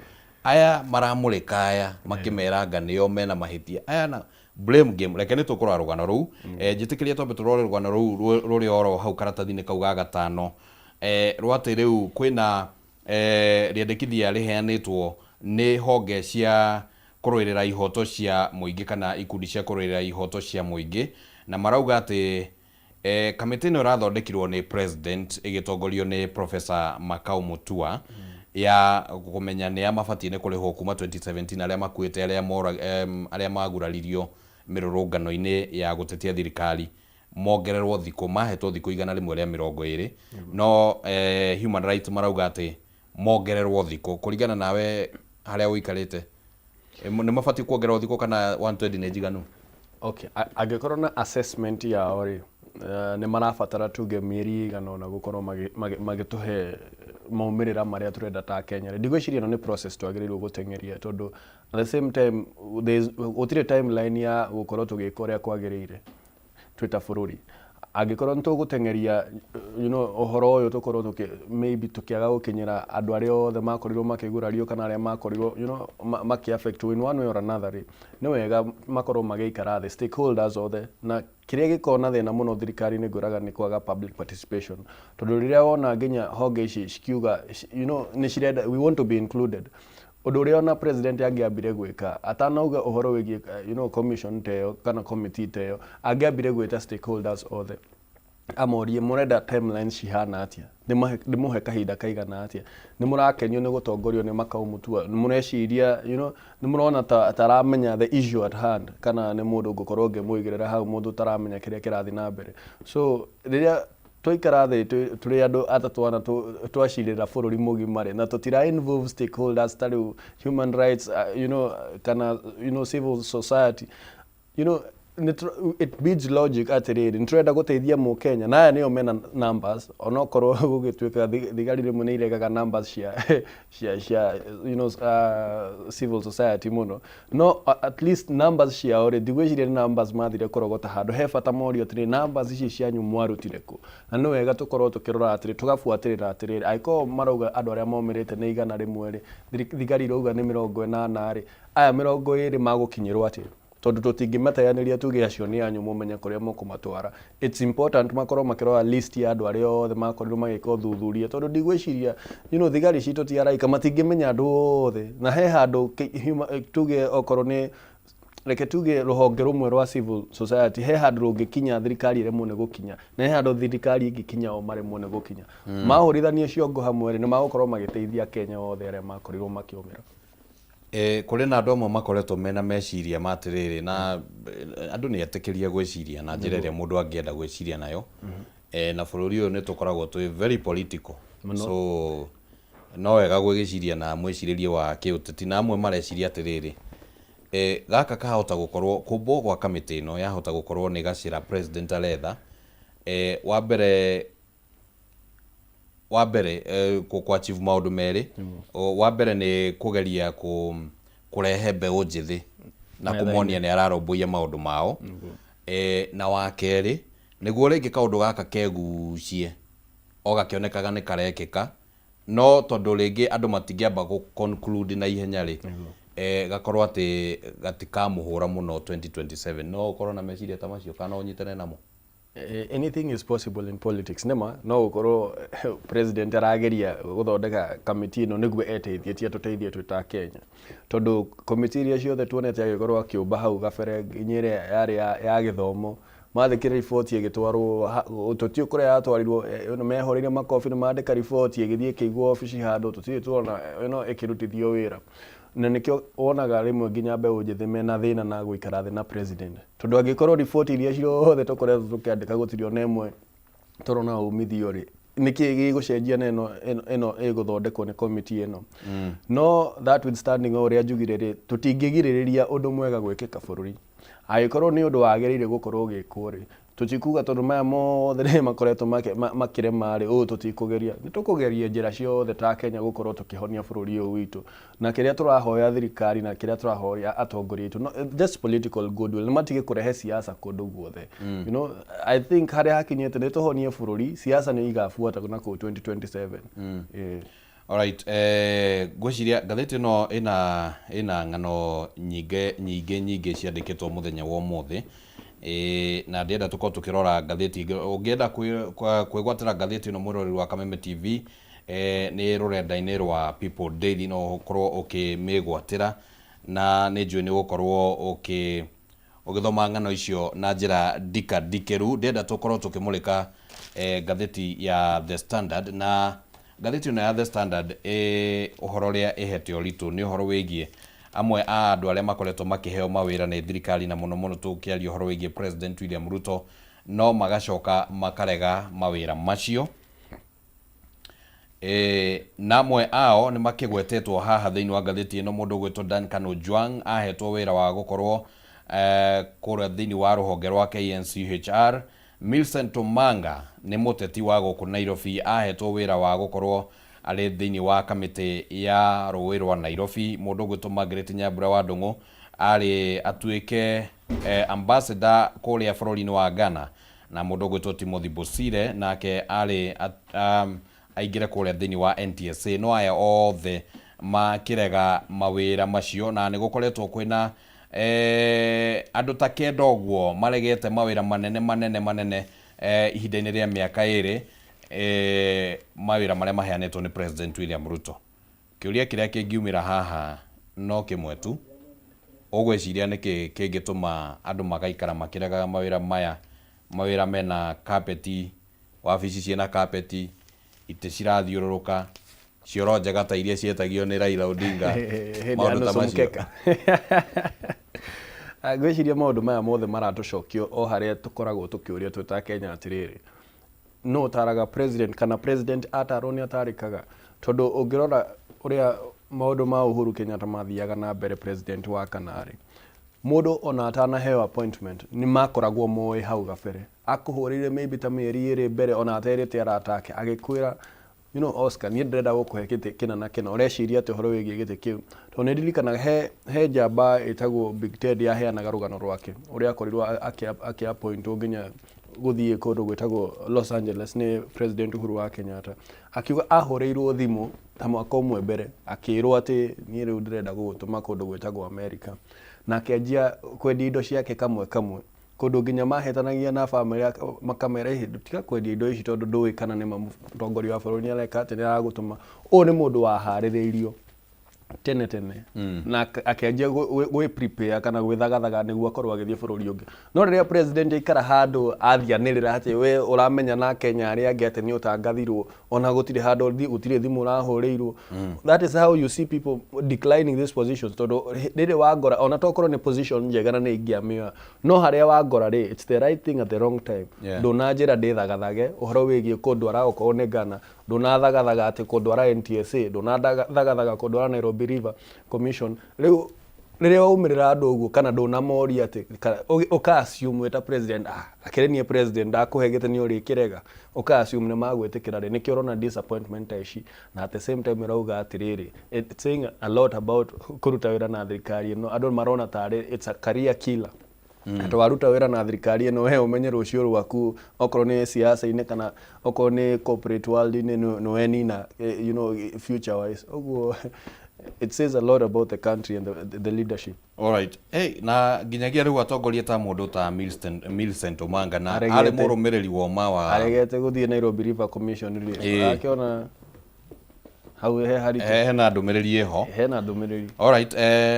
aya maramũrĩka aya makĩmeranga nĩo mena mahĩtia aya na blame game, reke nĩ tũkũrora rũgano rũu. Njĩtĩkĩria twambe tũrore rũgano rũu rũrĩ oro hau karatathi-inĩ kau ga gatano, rwa atĩ rĩu kwĩna rĩendekithia rĩheanĩtwo nĩ honge cia kũrũĩrĩra ihoto cia mũingĩ kana ikundi cia kũrũĩrĩra ihoto cia mũingĩ, na marauga atĩ kamĩtĩ ĩno ĩrathondekirwo nĩ president ĩgĩtongorio nĩ Professor Makau Mutua ya kũmenya nĩa mabatiĩ nĩ kũrĩhwo kuma 2017, arĩa makuĩte, arĩa mora, arĩa maguraririo mĩrũrũngano-inĩ ya gũtetia thirikari, mongererwo thikũ, mahetwo thikũ 120, no human rights marauga atĩ mongererwo thikũ. Kũringana nawe harĩa ũikarĩte, nĩ mabatiĩ kuongererwo thikũ kana 120 nĩ njiganu? Okay, angĩkorwo na assessment yao rĩ, nĩ marabatara tuge mĩeri ĩigana ũna gũkorwo magĩtũhe maumĩrĩra marĩa tũrenda ta Kenya rĩ, ndigwĩciria ĩno nĩ process twagĩrĩirwo gũteng'eria, tondũ at the same time gũtirĩ timeline ya gũkorwo tũgĩka ũrĩa kwagĩrĩire twĩ ta bũrũri. Angĩkorwo nĩ tũgũteng'eria ũhoro ũyũ, tũkorwo tũkĩ maybe tũkĩaga gũkinyĩra andũ arĩa othe makorirwo makĩgurario kana arĩa makorirwo makĩ affect in one way or another rĩ, nĩ wega makorwo magĩikara thĩ stakeholders othe. Na kĩrĩa gĩkoragwo na thĩna mũno thirikari-inĩ ngwĩraga nĩ kwaga public participation, tondũ rĩrĩa wona nginya honge ici cikiuga nĩ cirenda, "We want to be included," ũndũ ũrĩa ona president angĩambire gwĩka atanauga ũhoro wĩgiĩ commission ta ĩyo kana committee ta ĩyo, angĩambire gwĩta stakeholders othe. Amorie mũrenda timelines cihana atĩa, ndĩmũhe kahinda kaigana atĩa, nĩ mũrakenio nĩ gũtongorio nĩ Makau Mutua, nĩ mũreciria nĩ mũrona ta taramenya the issue at hand, kana nĩ mũndũ ngũkorwo ngĩmũigĩrĩra hau mũndũ ũtaramenya kĩrĩa kĩrathiĩ na mbere. So rĩrĩa twaikara thĩ tũrĩ andũ atatũ ana twacirĩra bũrũri mũgima rĩ, na tũtira involve stakeholders ta rĩu human rights kana civil society, it beats logic atĩrĩrĩ, nĩ tũrenda gũteithia mũkenya na aya nĩo mena numbers, onokorwo gũgĩtuĩka thigari rĩmwe nĩ iregaga numbers cia civil society mũno, no at least numbers ciao rĩ, ndigwĩciria nĩ numbers mathire kũrogota handũ. He bata morio atĩrĩ, numbers ici cianyu mwarutire kũ? Na nĩ wega tũkorwo tũkĩrora atĩrĩ, tũgabuatĩrĩra atĩrĩrĩ, angĩkorwo marauga andũ arĩa momĩrĩte nĩ 100 rĩ, thigari irauga nĩ 80 rĩ, aya 20 magũkinyĩrwo atĩa? Tondũ tũtingĩmateanĩria tuge acio nĩ anyu mũmenye kũrĩa mũkũmatwara. It's important makorwo makĩrora list ya andũ arĩa othe makorirwo magĩka ũthuthuria, tondũ ndigwĩciria thigari citũ ti araika, matingĩmenya andũ othe, na he handũ tuge okorwo nĩ, reke tuge, rũhonge rũmwe rwa civil society, he handũ rũngĩkinya thirikari ĩremwo nĩ gũkinya, na he handũ thirikari ĩngĩkinya o maremwo nĩ gũkinya. Mahũrithanie ciongo hamwe rĩ, nĩ magũkorwo magĩteithia Kenya othe arĩa makorirwo makĩũmĩra. Kũrĩ na andũ amwe makoretwo mena meciria ma atĩrĩrĩ, na andũ nĩ etĩkĩrie gwĩciria na njĩra ĩrĩa mũndũ angĩenda gwĩciria nayo. Na bũrũri ũyũ nĩ tũkoragwo twĩ very political, so no wega gwĩgĩciria na mwĩcirĩrie wa kĩũteti, na amwe mareciria atĩrĩrĩ, gaka kahota gũkorwo kũmbwo gwa kamĩtĩ ĩno yahota gũkorwo nĩ gacĩra president aretha. Wa mbere kũ achieve maũndũ merĩ. Wa mbere nĩ kũgeria kũrehe mbeũ njĩthĩ na kũmonia nĩ ararũmbũiya maũndũ mao. Na wa kerĩ nĩguo rĩngĩ kaũndũ gaka kegucie o gakĩonekaga nĩ karekĩka, no tondũ rĩngĩ andũ matingĩamba gũ conclude na ihenya rĩ, gakorwo atĩ gatikamũhũra mũno 2027. No ũkorwo na meciria ta macio kana ũnyitane namo? Anything is possible in politics. Nĩma no gũkorwo president arageria gũthondeka kamĩtĩ ĩno nĩguo eteithie, ti atũteithie twĩ ta Kenya, tondũ komiti iria ciothe tuonete agĩkorwo akĩũmba hau gabere, nginya ĩrĩa yarĩ ya gĩthomo, mathĩkĩra riboti ĩgĩtwarwo tũtiũ kũrĩa yatwarirwo, mehũrĩire makobi nĩ mandĩka riboti ĩgĩthiĩ ĩkĩigwo obici handũ, tũtirĩ tuona ĩno ĩkĩrutithio wĩra. Na nĩkĩo wonaga rĩmwe nginya mbeũ njĩthĩ mena thĩna na gũikara thĩ na president, tondũ angĩkorwo riboti iria ciothe tũkoretwo tũkĩandĩka gũtirĩ ona ĩmwe tũrona umithio rĩ, nĩkĩ gĩgũcenjia na ĩno ĩgũthondekwo nĩ komiti ĩno? No that withstanding, o ũrĩa njugire rĩ, tũtingĩgirĩrĩria ũndũ mwega gwĩkĩka bũrũri. Angĩkorwo nĩ ũndũ wagĩrĩire gũkorwo ũgĩkwo rĩ, tũtikuga tondũ maya mothe nĩ makoretwo makĩrema rĩ, ũũ tũtikũgeria. Nĩ tũkũgeria njĩra ciothe ta Kenya gũkorwo tũkĩhonia bũrũri ũyũ witũ, na kĩrĩa tũrahoya thirikari na kĩrĩa tũrahoya atongoria aitũ, no, just political goodwill, nĩ matige kũrehe siasa kũndũ guothe. I think harĩa hakinyĩte nĩ tũhonie bũrũri, siasa nĩ igabuata na kũu 2027. Alright, ngwĩciria ngathĩti ĩno ĩna ng'ano nyingĩ nyingĩ nyingĩ ciandĩkĩtwo mũthenya wa ũmũthĩ. Na ndĩrenda tũkorwo tũkĩrora ngathĩti ingĩ. Ũngĩenda kwĩgwatĩra ngathĩti ĩno, mwĩroreri wa Kameme TV, nĩ rũrenda-inĩ rwa People Daily no ũkorwo ũkĩmĩgwatĩra, na nĩ njũĩ nĩ ũgũkorwo ũgĩthoma ng'ano icio na njĩra ndikandikĩru. Ndĩrenda tũkorwo tũkĩmũrĩka ngathĩti ya The Standard, na ngathĩti ĩno ya The Standard, ũhoro ũrĩa ĩhete ũritũ nĩ ũhoro wĩgiĩ amwe a andũ arĩa makoretwo makĩheo mawĩra nĩ thirikari, na mũno mũno tũkĩaria ũhoro wĩgiĩ President William Ruto, no magacoka makarega mawĩra macio. Na amwe ao nĩ makĩgwetetwo haha thĩinĩ wa ngathĩti ĩno. Mũndũ ũgwĩtwo Duncan Ojwang ahetwo wĩra wa gũkorwo kũrĩa thĩinĩ wa rũhonge rwa KNCHR. Millicent Omanga nĩ mũteti wa gũkũ Nairobi, ahetwo wĩra wa gũkorwo arĩ thĩinĩ wa kamĩtĩ ya rũĩ rwa Nairobi. Mũndũ ũgwĩtwo Margaret Nyambura wa Ndũng'ũ arĩ atuĩke ambassador kũrĩa bũrũri-inĩ wa Ghana, na mũndũ ũgwĩtwo Timothy Bosire nake arĩ aingĩre kũrĩa thĩinĩ wa NTSA. No aya othe makĩrega mawĩra macio, na nĩ gũkoretwo kwĩna andũ ta kenda ũguo maregete mawĩra manene manene manene ihinda-inĩ rĩa mĩaka 2, mawĩra marĩa maheanĩtwo nĩ President William Ruto. Kĩũria kĩrĩa kĩngiumĩra haha no kĩmwe tu: ũgwĩciria nĩkĩ kĩngĩtũma andũ magaikara makĩregaga mawĩra maya, mawĩra mena kapeti? Wabici ciĩna kapeti, itĩ cirathiũrũrũka, cioro njega ta iria cietagio nĩ Raila Odinga, Hĩndĩ ya maũndũ ta nusu macio. Mkeka. Ah, ngwĩciria maũndũ maya mothe maratũcokia o harĩa tũkoragwo tũkĩũria twĩ ta Kenya atĩrĩrĩ, no ũtaraga president kana president atarwo nĩ atarĩkaga? Tondũ ũngĩrora ũrĩa maũndũ ma Uhuru Kenyatta mathiaga na mbere president wa kana rĩ, mũndũ ona atanaheo appointment nĩ makoragwo moĩ hau gabere, akũhũrĩire maybe ta mĩeri 2 mbere ona aterĩte arata ake, agĩkwĩra, "Oscar, niĩ ndĩrenda gũkũhe gĩtĩ kĩna na kĩna, ũreciria atĩ ũhoro wĩgiĩ gĩtĩ kĩu?" Tondũ nĩ ndirikanaga he njamba ĩtagwo Big Ted yaheanaga rũgano rwake ũrĩa akorirwo akĩ-appointwo nginya gũthiĩ kũndũ gwĩtagwo Los Angeles nĩ President Uhuru wa Kenyatta. Akiuga ahũrĩirwo thimũ ta mwaka ũmwe mbere, akĩrwo atĩ niĩ rĩu ndĩrenda gũgũtũma kũndũ gwĩtagwo America, na akĩanjia kwendia indo ciake kamwe kamwe, kũndũ nginya mahetanagia na bamĩrĩ yake makamera, "Ĩ, tiga kwendia indo ici tondũ ndũĩ kana nĩ ma mũtongoria wa bũrũri nĩ areka atĩ nĩ aragũtũma." Ũyũ nĩ mũndũ waharĩrĩirio tene tene na akĩanjia gwĩ prepare kana gwĩthagathaga nĩguo akorwo agĩthiĩ bũrũri ũngĩ. No rĩrĩa president aikara handũ athianĩrĩra atĩ we ũramenya na Kenya arĩa angĩ atĩ nĩ ũtangathirwo, ona gũtirĩ handũ gũtirĩ thimũ ũrahũrĩirwo, that is how you see people declining these positions. Tondũ rĩrĩ wangora, ona tokorwo nĩ position njega na nĩ ingĩamĩoya, no harĩa wangora rĩ, it's the right thing at the wrong time. Ndũnanjĩra ndĩthagathage ũhoro wĩgiĩ kũndwara okorwo nĩ Ghana, ndũnathagathaga atĩ kũndwara NTSA, ndũnathagathaga kũndwara Nairobi River Commission. Rĩu rĩrĩa waumĩrĩra andũ ũguo kana ndũnamoria atĩ ũka assume wĩ ta president, akĩrĩ niĩ president ndakũhe gĩtĩ nĩ ũrĩkĩrega, ũka assume nĩ magwĩtĩkĩra rĩ, nĩkĩo ũrona disappointment ta ici. Na at the same time ĩrauga atĩrĩrĩ, it's saying a lot about kũruta wĩra na thirikari ĩno. Andũ marona tarĩ it's a career killer, atĩ waruta wĩra na thirikari ĩno, we ũmenye rũciũ rwaku okorwo nĩ siasa-inĩ kana okorwo nĩ corporate world-inĩ nĩ wenina future wise. Ũguo it says a lot about the country and the leadership. Alright. Hey, na nginyagia rĩu atongoria ta mũndũ ta Millicent Omanga na Aregete. arĩ mũrũmĩrĩri wa ũma wa Aregete gũthiĩ Nairobi River Commission rĩ, akĩona hau he haritũ. Hena ndũmĩrĩri ĩho. Hena ndũmĩrĩri. Alright,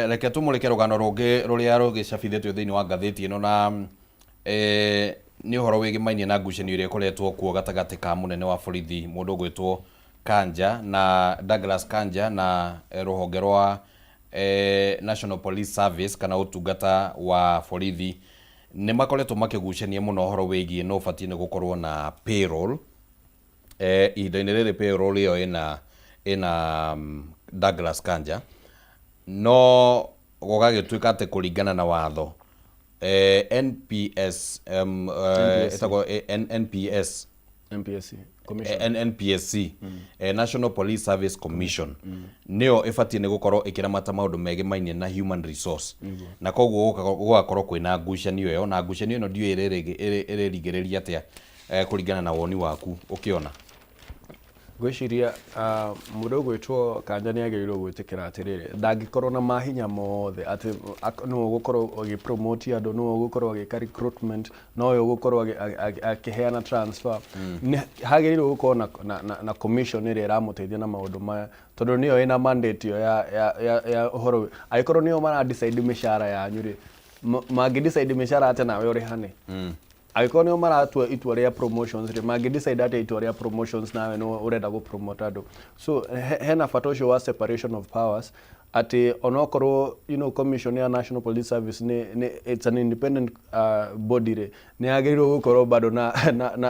reke tũmũrĩke rũgano rũngĩ rũrĩa rũgĩcabithĩtio thĩinĩ wa ngathĩti ĩno, na nĩ ũhoro wĩgĩmainie na ngucanio ĩrĩa ĩkoretwo kuo gatagatĩ ka mũnene wa borithi mũndũ ũgwĩtwo Kanja na Douglas Kanja na rũhonge rwa National Police Service kana ũtungata wa borithi. Nĩ makoretwo makĩgucania mũno ũhoro wĩgiĩ no ũbatiĩ nĩ gũkorwo na payroll. Ihinda-inĩ rĩrĩ payroll ĩyo ĩna Douglas Kanja, no gũgagĩtuĩka atĩ kũringana na watho NPS ĩtagwo NPS. NPSC Commission. NPSC, National Police Service Commission, nĩyo ĩbatiĩ nĩ gũkorwo ĩkĩramata maũndũ megĩmainie na human resource, na koguo gũgakorwo kwĩna ngucanio ĩyo, na ngucanio ĩno ndiũĩ ĩrĩrigĩrĩria atĩa, kũringana na woni waku ũkĩona. Ngwĩciria mũndũ ũgwĩtwo Kanja nĩ agĩrĩirwo gwĩtĩkĩra atĩrĩrĩ, ndangĩkorwo na mahinya mothe atĩ nĩwe ũgũkorwo ũgĩpromote andũ, nĩwe ũgũkorwo agĩka recruitment, nowe ũgũkorwo akĩheana transfer. Nĩ hagĩrĩirwo gũkorwo na commission ĩrĩa ĩramũteithia na maũndũ maya, tondũ nĩyo ĩna mandate ĩyo ya ũhoro. Angĩkorwo nĩo mara decide mĩcara yanyu rĩ, mangĩ decide mĩcara atĩa nawe ũrĩhane? Angĩkorwo nĩo maratua itua rĩa promotions rĩ, mangĩ decide atĩa itua rĩa promotions nawe nĩwe ũrenda gũ promote andũ? So hena bata ũcio wa separation of powers, atĩ onokorwo commission ya National Police Service nĩ it's an independent body rĩ, nĩ yagĩrĩirwo gũkorwo bado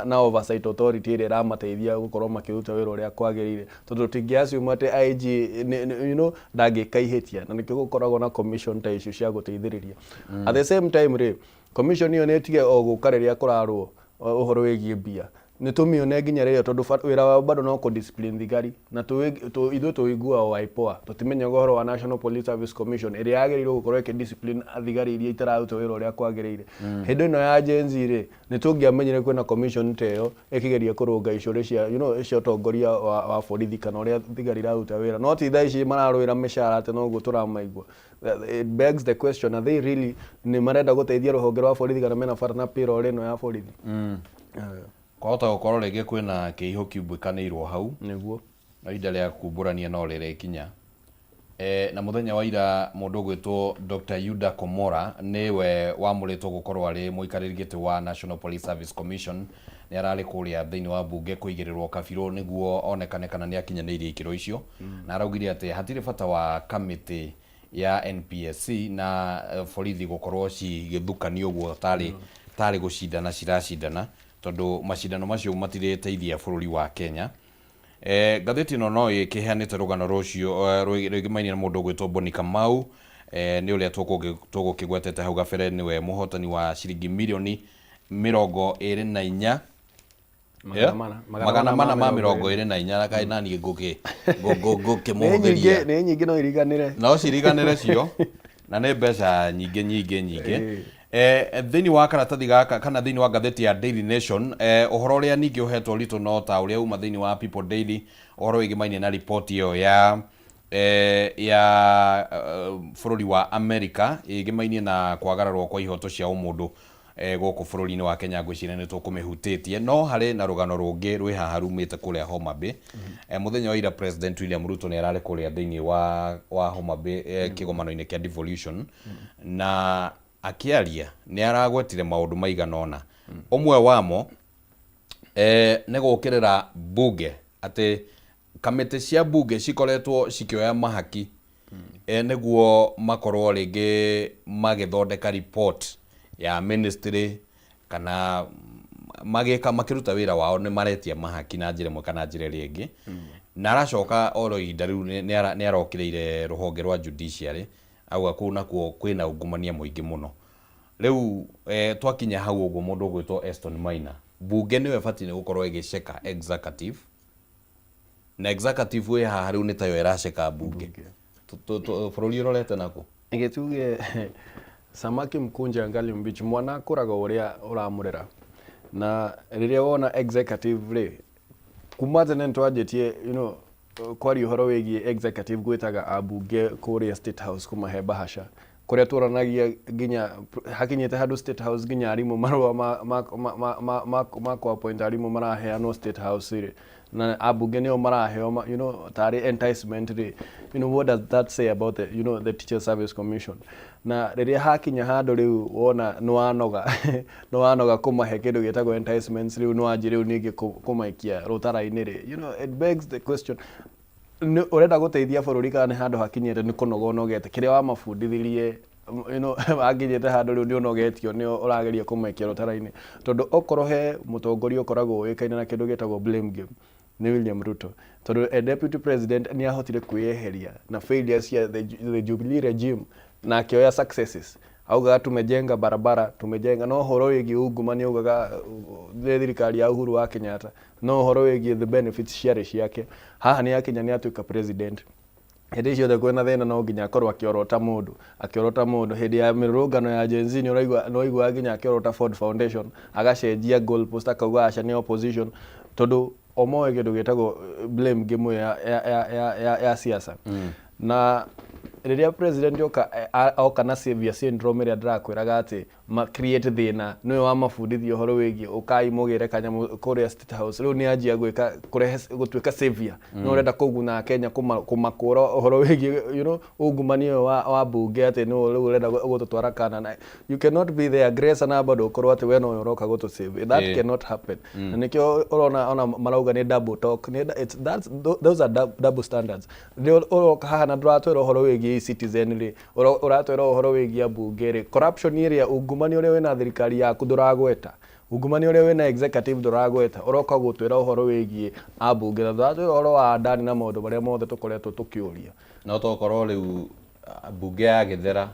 na oversight authority ĩrĩa ĩramateithia gũkorwo makĩruta wĩra ũrĩa kwagĩrĩire, tondũ tũtingĩ assume atĩ IG nĩ, ndangĩka ihĩtia, na nĩkĩo gũkoragwo na commission ta icio cia gũteithĩrĩria. At the same time rĩ, commission ĩyo nĩ ĩtige o gũka rĩrĩa kũrarwo ũhoro wĩgiĩ mbia, nĩ tũmĩone nginya rĩrĩa, tondũ wĩra wao bado no kũ discipline thigari, na ithuĩ tũiguaga o IPOA, tũtimenyaga ũhoro wa National Police Service Commission ĩrĩa yagĩrĩirwo gũkorwo ĩkĩ discipline thigari iria itararuta wĩra ũrĩa kwagĩrĩire. Hĩndĩ ĩno ya Gen Z rĩ, nĩ tũngĩamenyire kwĩna commission ta ĩyo ĩkĩgeria kũrũnga icũrĩ cia cia ũtongoria wa borithi kana ũrĩa thigari iraruta wĩra, no ti thaa ici mararũĩra mĩcara atĩ noguo tũramaigua. It begs the question, are they really nĩ marenda gũteithia rũhonge rwa borithi kana mena bata na payroll ĩno ya borithi? Kwahota gũkorwo rĩngĩ kwĩna kĩiho kiumbĩkanĩirwo hau. Nĩguo. No ihinda rĩa kumbũrania no rĩrĩkinya. Na mũthenya wa ira mũndũ ũgwĩtwo Dr. Yuda Komora nĩwe wamũrĩtwo gũkorwo arĩ mũikarĩri gĩtĩ wa National Police Service Commission. Nĩ ararĩ kũrĩa thĩinĩ wa mbunge kũigĩrĩrwo kabirũ nĩguo onekane kana nĩ akinyanĩirie ikĩro icio, na araugire atĩ hatirĩ bata wa kamĩtĩ ya NPSC na borithi gũkorwo cigĩthukanio ũguo tarĩ tarĩ gũcindana ciracindana, tondũ macindano macio matirĩteithia bũrũri wa Kenya. Ngathĩti ĩno no ĩkĩheanĩte rũgano rũcio rwĩgĩmainie na mũndũ ũgwĩtwo Boni Kamau, nĩ ũrĩa tũgũkĩgwetete hau gabere, nĩwe mũhotani wa ciringi mirioni 24. Magana mana. 424 kaĩ naniĩ Nĩ nyingĩ ngũkĩmũhũthĩria. Nĩ nyingĩ, no iriganĩre. No ciriganĩre cio, na nĩ mbeca nyingĩ nyingĩ nyingĩ. Thĩinĩ wa karatathi gaka kana thĩinĩ wa ngathĩti ya Daily Nation, ũhoro ũrĩa ningĩ ũhetwo ũritũ no ta ũrĩa uma thĩinĩ wa People Daily, ũhoro wĩgĩmainie na riboti ĩyo ya bũrũri wa America ĩgĩmainie na kwagararwo kwa ihoto cia ũmũndũ gũkũ bũrũri-inĩ wa Kenya. Ngwĩciria nĩ tũkũmĩhutĩtie, no harĩ na rũgano rũngĩ rwĩ haha rumĩte kũrĩa Homa Bay. Mũthenya wa ira President William Ruto nĩ ararĩ kũrĩa thĩinĩ wa Homa Bay, kĩgomano-inĩ kĩa devolution, na akĩaria nĩ aragwetire maũndũ maigana ũna. Ũmwe wamo nĩ gũkĩrĩra bunge, atĩ kamĩtĩ cia bunge cikoretwo cikĩoya mahaki nĩguo makorwo rĩngĩ magĩthondeka report ya ministry, kana magĩka makĩruta wĩra wao nĩ maretia mahaki na njĩra ĩmwe kana njĩra ĩrĩa ĩngĩ. Na aracoka oro ihinda rĩu nĩ arokĩrĩire rũhonge rwa judiciary, auga kũu nakuo kwĩna ungumania mũingĩ mũno. Rĩu twakinya hau ũguo, mũndũ ũgwĩtwo Eston Maina, bunge nĩyo ĩbatiĩ nĩ gũkorwo ĩgĩceka executive, na executive ĩ haha rĩu nĩ tayo ĩraceka bunge. Bũrũri ũrorete nakũ? Gĩtuge samaki mkunje angali mbichi, mwana akũraga ũrĩa ũramũrera. Na rĩrĩa wona executive rĩ, kuma tene nĩtwanjĩtie kwaria ũhoro wĩgiĩ executive gwĩtaga ambunge kũrĩa State House kũmahe bahasha, kũrĩa tũranagia nginya hakinyĩte handũ State House nginya arimũ marũa ma kũ-appoint arimũ maraheanwo State House rĩ, na ambunge nĩo maraheo tarĩ enticement rĩ. What does that say about the, you know, the Teacher Service Commission? Na rĩrĩa hakinya handũ rĩu wona nĩ wanoga kũmahe kĩndũ gĩtagwo enticements, rĩu nĩ wanjia rĩu ningĩ kũmaikia rũtara-inĩ rĩ, it begs the question, nĩ ũrenda gũteithia bũrũri kana nĩ handũ hakinyĩte nĩ kũnoga ũnogete kĩrĩa wamabundithirie? Hakinyĩte handũ rĩu nĩ ũnogetio nĩ ũrageria kũmaikia rũtara-inĩ, tondũ okorwo he mũtongoria ũkoragwo ũĩkaine na kĩndũ gĩtagwo blame game nĩ William Ruto, tondũ a deputy president nĩ ahotire kwĩyeheria na failures cia the Jubilee regime na akĩoya successes, augaga tumejenga barabara, tumejenga. No ũhoro wĩgiĩ ungumania augaga nĩ thirikari ya Uhuru wa Kenyatta, no ũhoro wĩgiĩ the benefits ciarĩ ciake. Haha nĩ akinya nĩ atuĩka president, hĩndĩ ciothe kwĩna thĩna no nginya akorwo akĩorota mũndũ, akĩorota mũndũ. Hĩndĩ ya mĩrũrũngano ya Gen Z nĩ ũraigua, nĩ waiguaga nginya akĩorota Ford Foundation, agacenjia goalpost, akauga aca nĩ opposition, tondũ o moĩ kĩndũ gĩtagwo blame game ya siasa. Na rĩrĩa president oka na savior syndrome ĩrĩa ndĩrakwĩraga atĩ ma create thĩna, nĩwe wamabundithia ũhoro wĩgiĩ ũkai mũgĩre kanyamũ kũrĩa State House, rĩu nĩ anjia gwĩka kũrehe gũtuĩka savior, nĩ ũrenda kũguna Kenya, kũmakũra ũhoro wĩgiĩ ungumania ũyũ wa bunge, atĩ nĩwe rĩu ũrenda gũtũtwara kana na you cannot be the aggressor na bado ũkorwo atĩ we nowe ũroka gũtũ save. That cannot happen. Na nĩkĩo ũrona ona marauga nĩ double talk, nĩ it's that's those are double standards. Nĩ ũroka haha na ndũratwĩra ũhoro wĩgiĩ e-Citizen rĩ, ũratwĩra ũhoro wĩgiĩ ambunge rĩ, corruption ĩrĩa, ungumania ũrĩa wĩna thirikari yaku ndũragweta, ungumania ũrĩa wĩna executive ndũragweta, ũroka gũtwĩra ũhoro wĩgiĩ ambunge na ndũratwĩra ũhoro wa Adani na maũndũ marĩa mothe tũkoretwo tũkĩũria. No tokorwo rĩu mbunge ya gĩthera,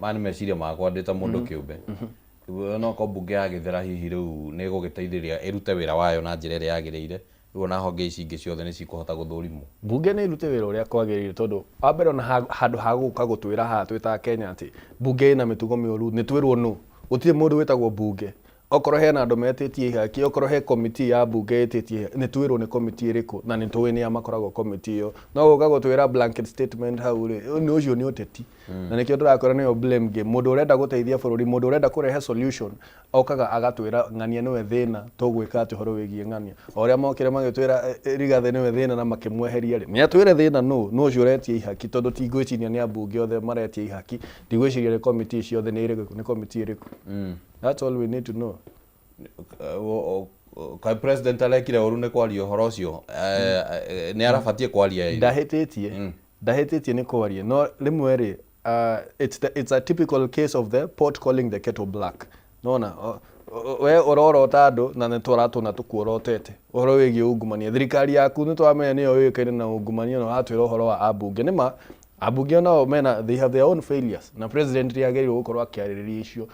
maya nĩ meciria makwa ndĩ ta mũndũ kĩũmbe. Rĩu no korwo mbunge ya gĩthera hihi rĩu nĩ ĩgũgĩteithĩrĩria ĩrute wĩra wayo na njĩra ĩrĩa yagĩrĩire, rĩu ona honge ici ingĩ ciothe nĩ cikũhota gũthũrimwo. Mbunge nĩ ĩrute wĩra ũrĩa kwagĩrĩire, tondũ wa mbere ona handũ ha gũka gũtwĩra haha twĩ ta Kenya atĩ mbunge ĩna mĩtugo mĩũru, nĩ twĩrwo no gũtirĩ mũndũ wĩtagwo mbunge. Okorwo hena andũ metĩtie ihaki, okorwo he committee ya mbunge ĩtĩtie ihaki, nĩ twĩrwo nĩ committee ĩrĩkũ na nĩ tũĩ nĩa makoragwo committee ĩyo. No gũka gũtwĩra blanket statement hau rĩ, nĩ ũcio nĩ ũteti. Na nĩkĩo tũrakwĩra nĩyo blame game. Mũndũ ũrenda gũteithia bũrũri, mũndũ ũrenda kũrehe solution, okaga agatwĩra ng'ania nĩwe thĩna, tũgwĩka atĩa ũhoro wĩgiĩ ng'ania. O ũrĩa mokire magĩtwĩra Rigathĩ nĩwe thĩna na makĩmweheria rĩ, nĩ atwĩre thĩna nũ, nũ ũcio ũretia ihaki tondũ ti ngwĩciria nĩ ambunge othe maretia ihaki, ndigwĩciria nĩ committee ciothe nĩ irĩkũ, nĩ committee ĩrĩkũ. That's all we need to know. Kaĩ president arekire ũru nĩ kwaria ũhoro ũcio? Nĩ arabatiĩ kwaria ĩ? Ndahĩtĩtie, ndahĩtĩtie nĩ kwaria, no rĩmwe rĩ, it's a typical case of the pot calling the kettle black. Nona we ũrorota andũ na nĩ tũratũna tũkuorotete ũhoro wĩgiĩ ungumania. Thirikari yaku nĩ twamenya nĩyo yũĩkaine na ungumania, na ũratwĩra ũhoro wa ambunge. Nĩ ma ambunge onao mena, they have their own failures, na president nĩ agĩrĩirwo gũkorwo akĩarĩrĩria icio.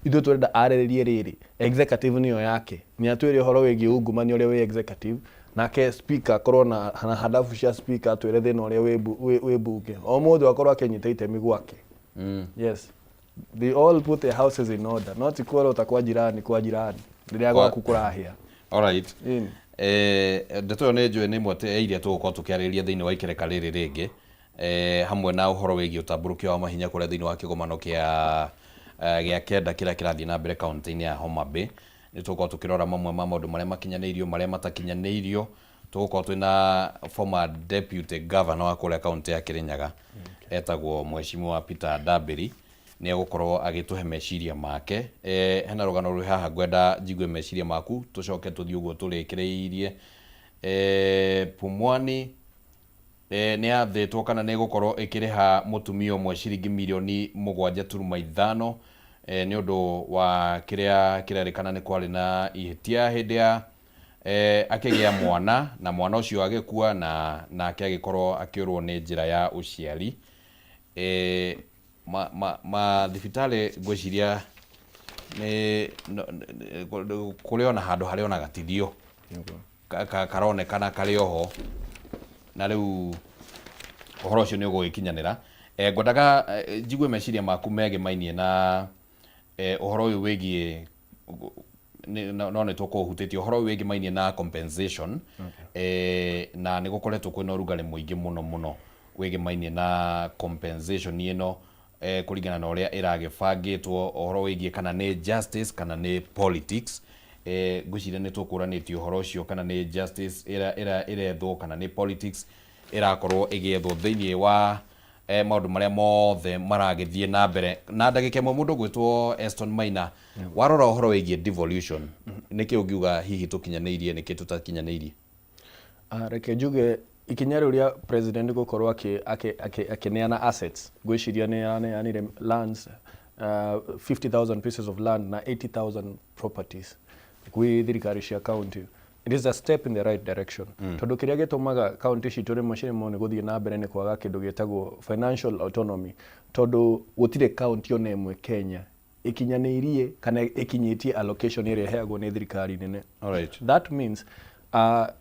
Ithuĩ tũrenda arĩrĩrie rĩrĩ, executive nĩyo yake, nĩ atwĩre ũhoro wĩgiĩ ungumania ũrĩa wĩ executive, nake speaker akorwo na handabu cia speaker, atwĩre thĩna ũrĩa wĩ mbunge. O mũndũ akorwo akĩnyita itemi gwake. Yes, they all put their houses in order, no ti kuorota kwa jirani, kwa jirani rĩrĩa gwaku kũrahĩa. Alright. Ĩni. Ndeto ĩyo nĩ njũĩ nĩ ĩmwe ya iria tũgũkorwo tũkĩarĩrĩria thĩinĩ wa ikereka rĩrĩ rĩngĩ, hamwe na ũhoro wĩgiĩ ũtambũrũkia wa mahinya kũrĩa thĩinĩ wa kĩgomano gĩa kenda kĩrĩa kĩrathiĩ na mbere kaunti-inĩ ya Homa Bay. Nĩ tũgũkorwo tũkĩrora mamwe ma maũndũ marĩa makinyanĩirio, marĩa matakinyanĩirio. Tũgũkorwo twĩna former deputy governor wa kũrĩa kaunti ya Kirinyaga, etagwo Mheshimiwa Peter Ndambĩri, nĩ egũkorwo agĩtũhe meciria make. Hena rũgano rwĩ haha ngwenda njigue meciria maku, tũcoke tũthiĩ ũguo tũrĩkĩrĩirie. Pumwani nĩ yathĩtwo kana nĩ ĩgũkorwo ĩkĩrĩha mũtumia ũmwe ciringi mirioni 7.5 nĩ ũndũ wa kĩrĩa kĩrerĩkana nĩ kwarĩ na ihĩtia hĩndĩ ya akĩgĩa mwana, na mwana ũcio agĩkua na nake agĩkorwo akĩũrwo nĩ njĩra ya ũciari. Ma thibitarĩ ngwĩciria nĩ kũrĩ ona handũ harĩ ona gatithio karonekana karĩ oho, na rĩu ũhoro ũcio nĩ ũgũgĩkinyanĩra. Ngwendaga njigue meciria maku megĩmainie na ũhoro ũyũ wĩgiĩ no nĩ tũkũhutĩtie ũhoro ũyũ wĩgĩmainie na compensation, na nĩ gũkoretwo kwĩna ũrugarĩ mũingĩ mũno mũno wĩgĩmainie na compensation ĩno, kũringana na ũrĩa ĩragĩbangĩtwo, ũhoro wĩgiĩ kana nĩ justice kana nĩ politics. Ngwĩciria nĩ tũkũranĩtie ũhoro ũcio, kana nĩ justice ĩrethwo kana nĩ politics ĩrakorwo ĩgĩethwo thĩinĩ wa maũndũ marĩa mothe maragĩthiĩ na mbere. Na ndagĩka ĩmwe, mũndũ gwĩtwo Eston Maina, warora ũhoro wĩgiĩ devolution, nĩkĩ ũngiuga hihi tũkinyanĩirie, nĩkĩ tũtakinyanĩirie? Reke njuge ikinya rĩu rĩa president gũkorwo akĩneana assets, ngwĩciria nĩ araneanire lands, 50,000 pieces of land na 80,000 properties gwĩ thirikari cia county. It is a step in the right direction, tondũ kĩrĩa gĩtũmaga county citũ rĩmwe ciremwo nĩ gũthiĩ na mbere nĩ kwaga kĩndũ gĩtagwo financial autonomy, tondũ gũtirĩ county ona ĩmwe Kenya ĩkinyanĩirie kana ĩkinyĩtie allocation ĩrĩa ĩheagwo nĩ thirikari nene. That means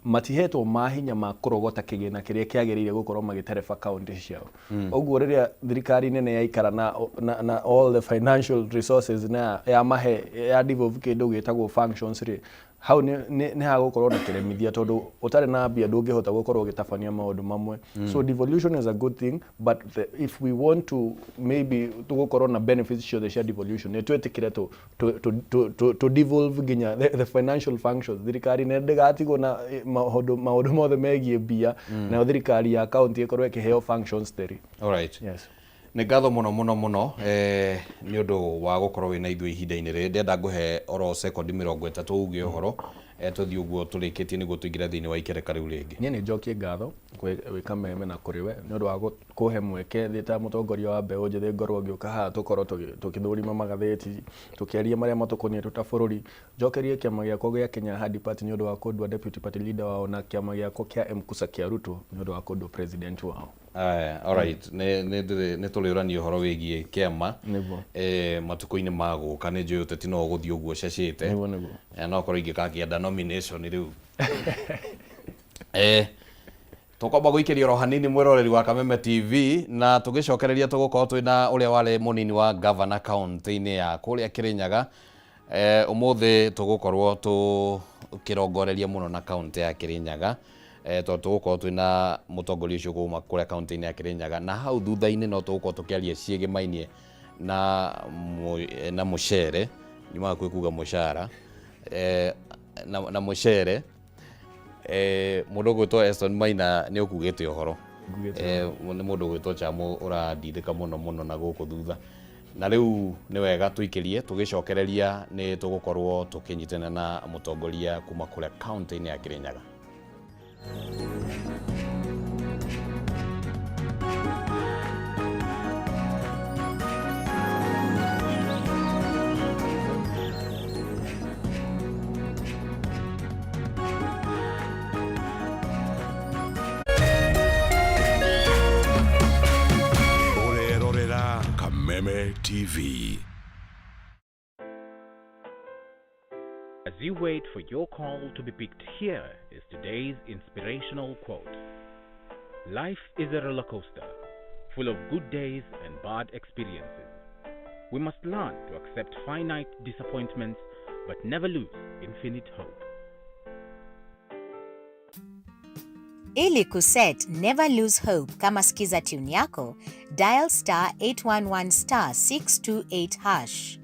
matihetwo mahinya ma kũrogota kĩgĩna kĩrĩa kĩagĩrĩire gũkorwo magĩtereba kaunti ciao. Ũguo rĩrĩa thirikari nene yaikara na all the financial resources na yamahe ya devolve kĩndũ gĩtagwo functions rĩ, hau nĩ hagũkorwo na kĩremithia, tondũ ũtarĩ na mbia ndũngĩhota gũkorwo ũgĩtabania maũndũ mamwe. So devolution is a good thing, but if we want to maybe tũgũkorwo na benefits ciothe cia devolution, nĩ twĩtĩkĩre to devolve nginya the financial functions. Thirikari nene ndĩgatigwo na maũndũ mothe megiĩ mbia, nayo thirikari ya county ĩkorwo ĩkĩheo functions theri. Alright. Yes. Nĩ ngatho mũno mũno mũno nĩ ũndũ wa gũkorwo wĩna ithuĩ ihinda-inĩ rĩrĩ. Ndĩrenda ngũhe oro sekondi 30 uge ũhoro, tũthiĩ ũguo tũrĩkĩtie nĩguo tũingĩre thĩinĩ wa ikereka rĩu rĩngĩ. Niĩ nĩ njokie ngatho gwĩ Kameme na kũrĩ we nĩ ũndũ wa kũhe mweke thĩ ta mũtongoria wa mbeũ njĩthĩ ngorwo ngĩũka haha, tũkorwo tũkĩthũrima magathĩti, tũkĩaria marĩa matũkoniĩ tũ ta bũrũri. Njokerie kĩama gĩakwa gĩa Kenya Ahadi Party nĩ ũndũ wa kũndua deputy party leader wao, na kĩama gĩakwa kĩa Mkusa kĩa Ruto nĩ ũndũ wa kũndua president wao. Aya, alright, nĩ tũrĩũrania ũhoro wĩgiĩ kĩama matukũ-inĩ ma gũka. Nĩ njũĩ ũteti no ũgũthiĩ ũguo ũcecĩte. Nĩguo nĩguo. No korwo ingĩkakĩenda nomination rĩu. Tũkwamba gũikĩria oro hanini, mwĩroreri wa Kameme TV, na tũgĩcokereria tũgũkorwo twĩna ũrĩa warĩ mũnini wa governor kaunti-inĩ ya kũrĩa Kĩrĩnyaga. Umuthi tugukorwo tukirongoreria muno na kaunti ya Kirinyaga, tondu tugukorwo twina mutongoria ucio kuma kuria kaunti-inĩ ya Kirinyaga, na hau thutha-inĩ no tugukorwo tukiaria ciĩgĩmainie na mucere nyumaga kwĩ kuga mũcara, na mucere. Mũndũ ũgwĩtwo Eston Maina nĩ ũkugĩte ũhoro. Nĩ mũndũ ũgwĩtwo Chamo ũrandindĩka mũno mũno na gũkũ thutha, na rĩu nĩ wega tũikĩrie tũgĩcokereria nĩ tũgũkorwo tũkĩnyitana na mũtongoria kuma kũrĩa kaunti-inĩ ya Kirinyaga. Ũrerorera Kameme TV. As you wait for your call to be picked, here is today's inspirational quote. Life is a roller coaster, full of good days and bad experiences. We must learn to accept finite disappointments, but never lose infinite hope. Ili kuset Never Lose Hope kama skiza tune yako, dial star 811 star 628 hash.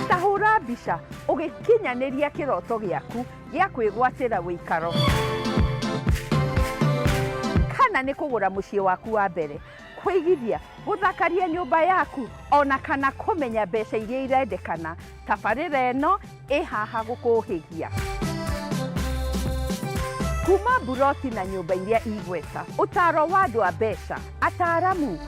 Tahũra mbica ũgĩkinyanĩria kĩroto gĩaku gĩa kwĩgwatĩra wĩikaro, kana nĩ kũgũra mũciĩ waku wa mbere, kũigithia, gũthakaria nyũmba yaku, ona kana kũmenya mbeca iria irendekana. Tabarĩra ĩno ĩ haha gũkũhĩgia kuma mburoti na nyũmba iria igweta, ũtaro wa andũ a mbeca, ataaramu,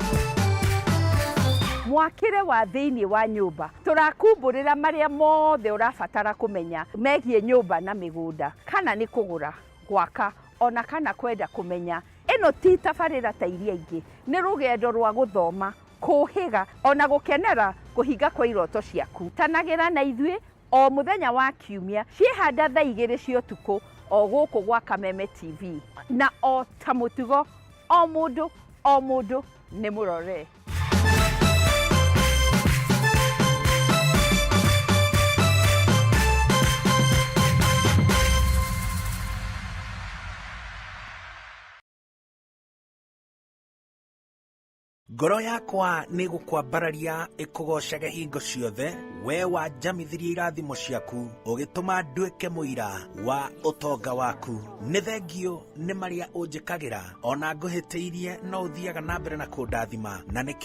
mwakĩre wa thĩinĩ wa nyũmba. Tũrakumbũrĩra marĩa mothe ũrabatara kũmenya megiĩ nyũmba na mĩgũnda, kana nĩ kũgũra, gwaka, ona kana kwenda kũmenya. Ĩno ti tabarĩra ta iria ingĩ, nĩ rũgendo rwa gũthoma, kũhĩga, ona gũkenera kũhinga kwa iroto ciaku. Tanagĩra na ithuĩ o mũthenya wa kiumia ciĩhanda thaa 2 cia ũtukũ o gũkũ gwa Kameme TV, na o ta mũtugo, o mũndũ o mũndũ nĩ mũrore. Ngoro yakwa nĩ gũkwambararia ĩkũgocage hingo ciothe, we wanjamithirie irathimo ciaku, ũgĩtũma nduĩke mũira wa ũtonga waku. Nĩ thengio nĩ marĩa ũnjĩkagĩra, ona ngũhĩtĩirie no ũthiaga na mbere na kũndathima, na nĩkĩo.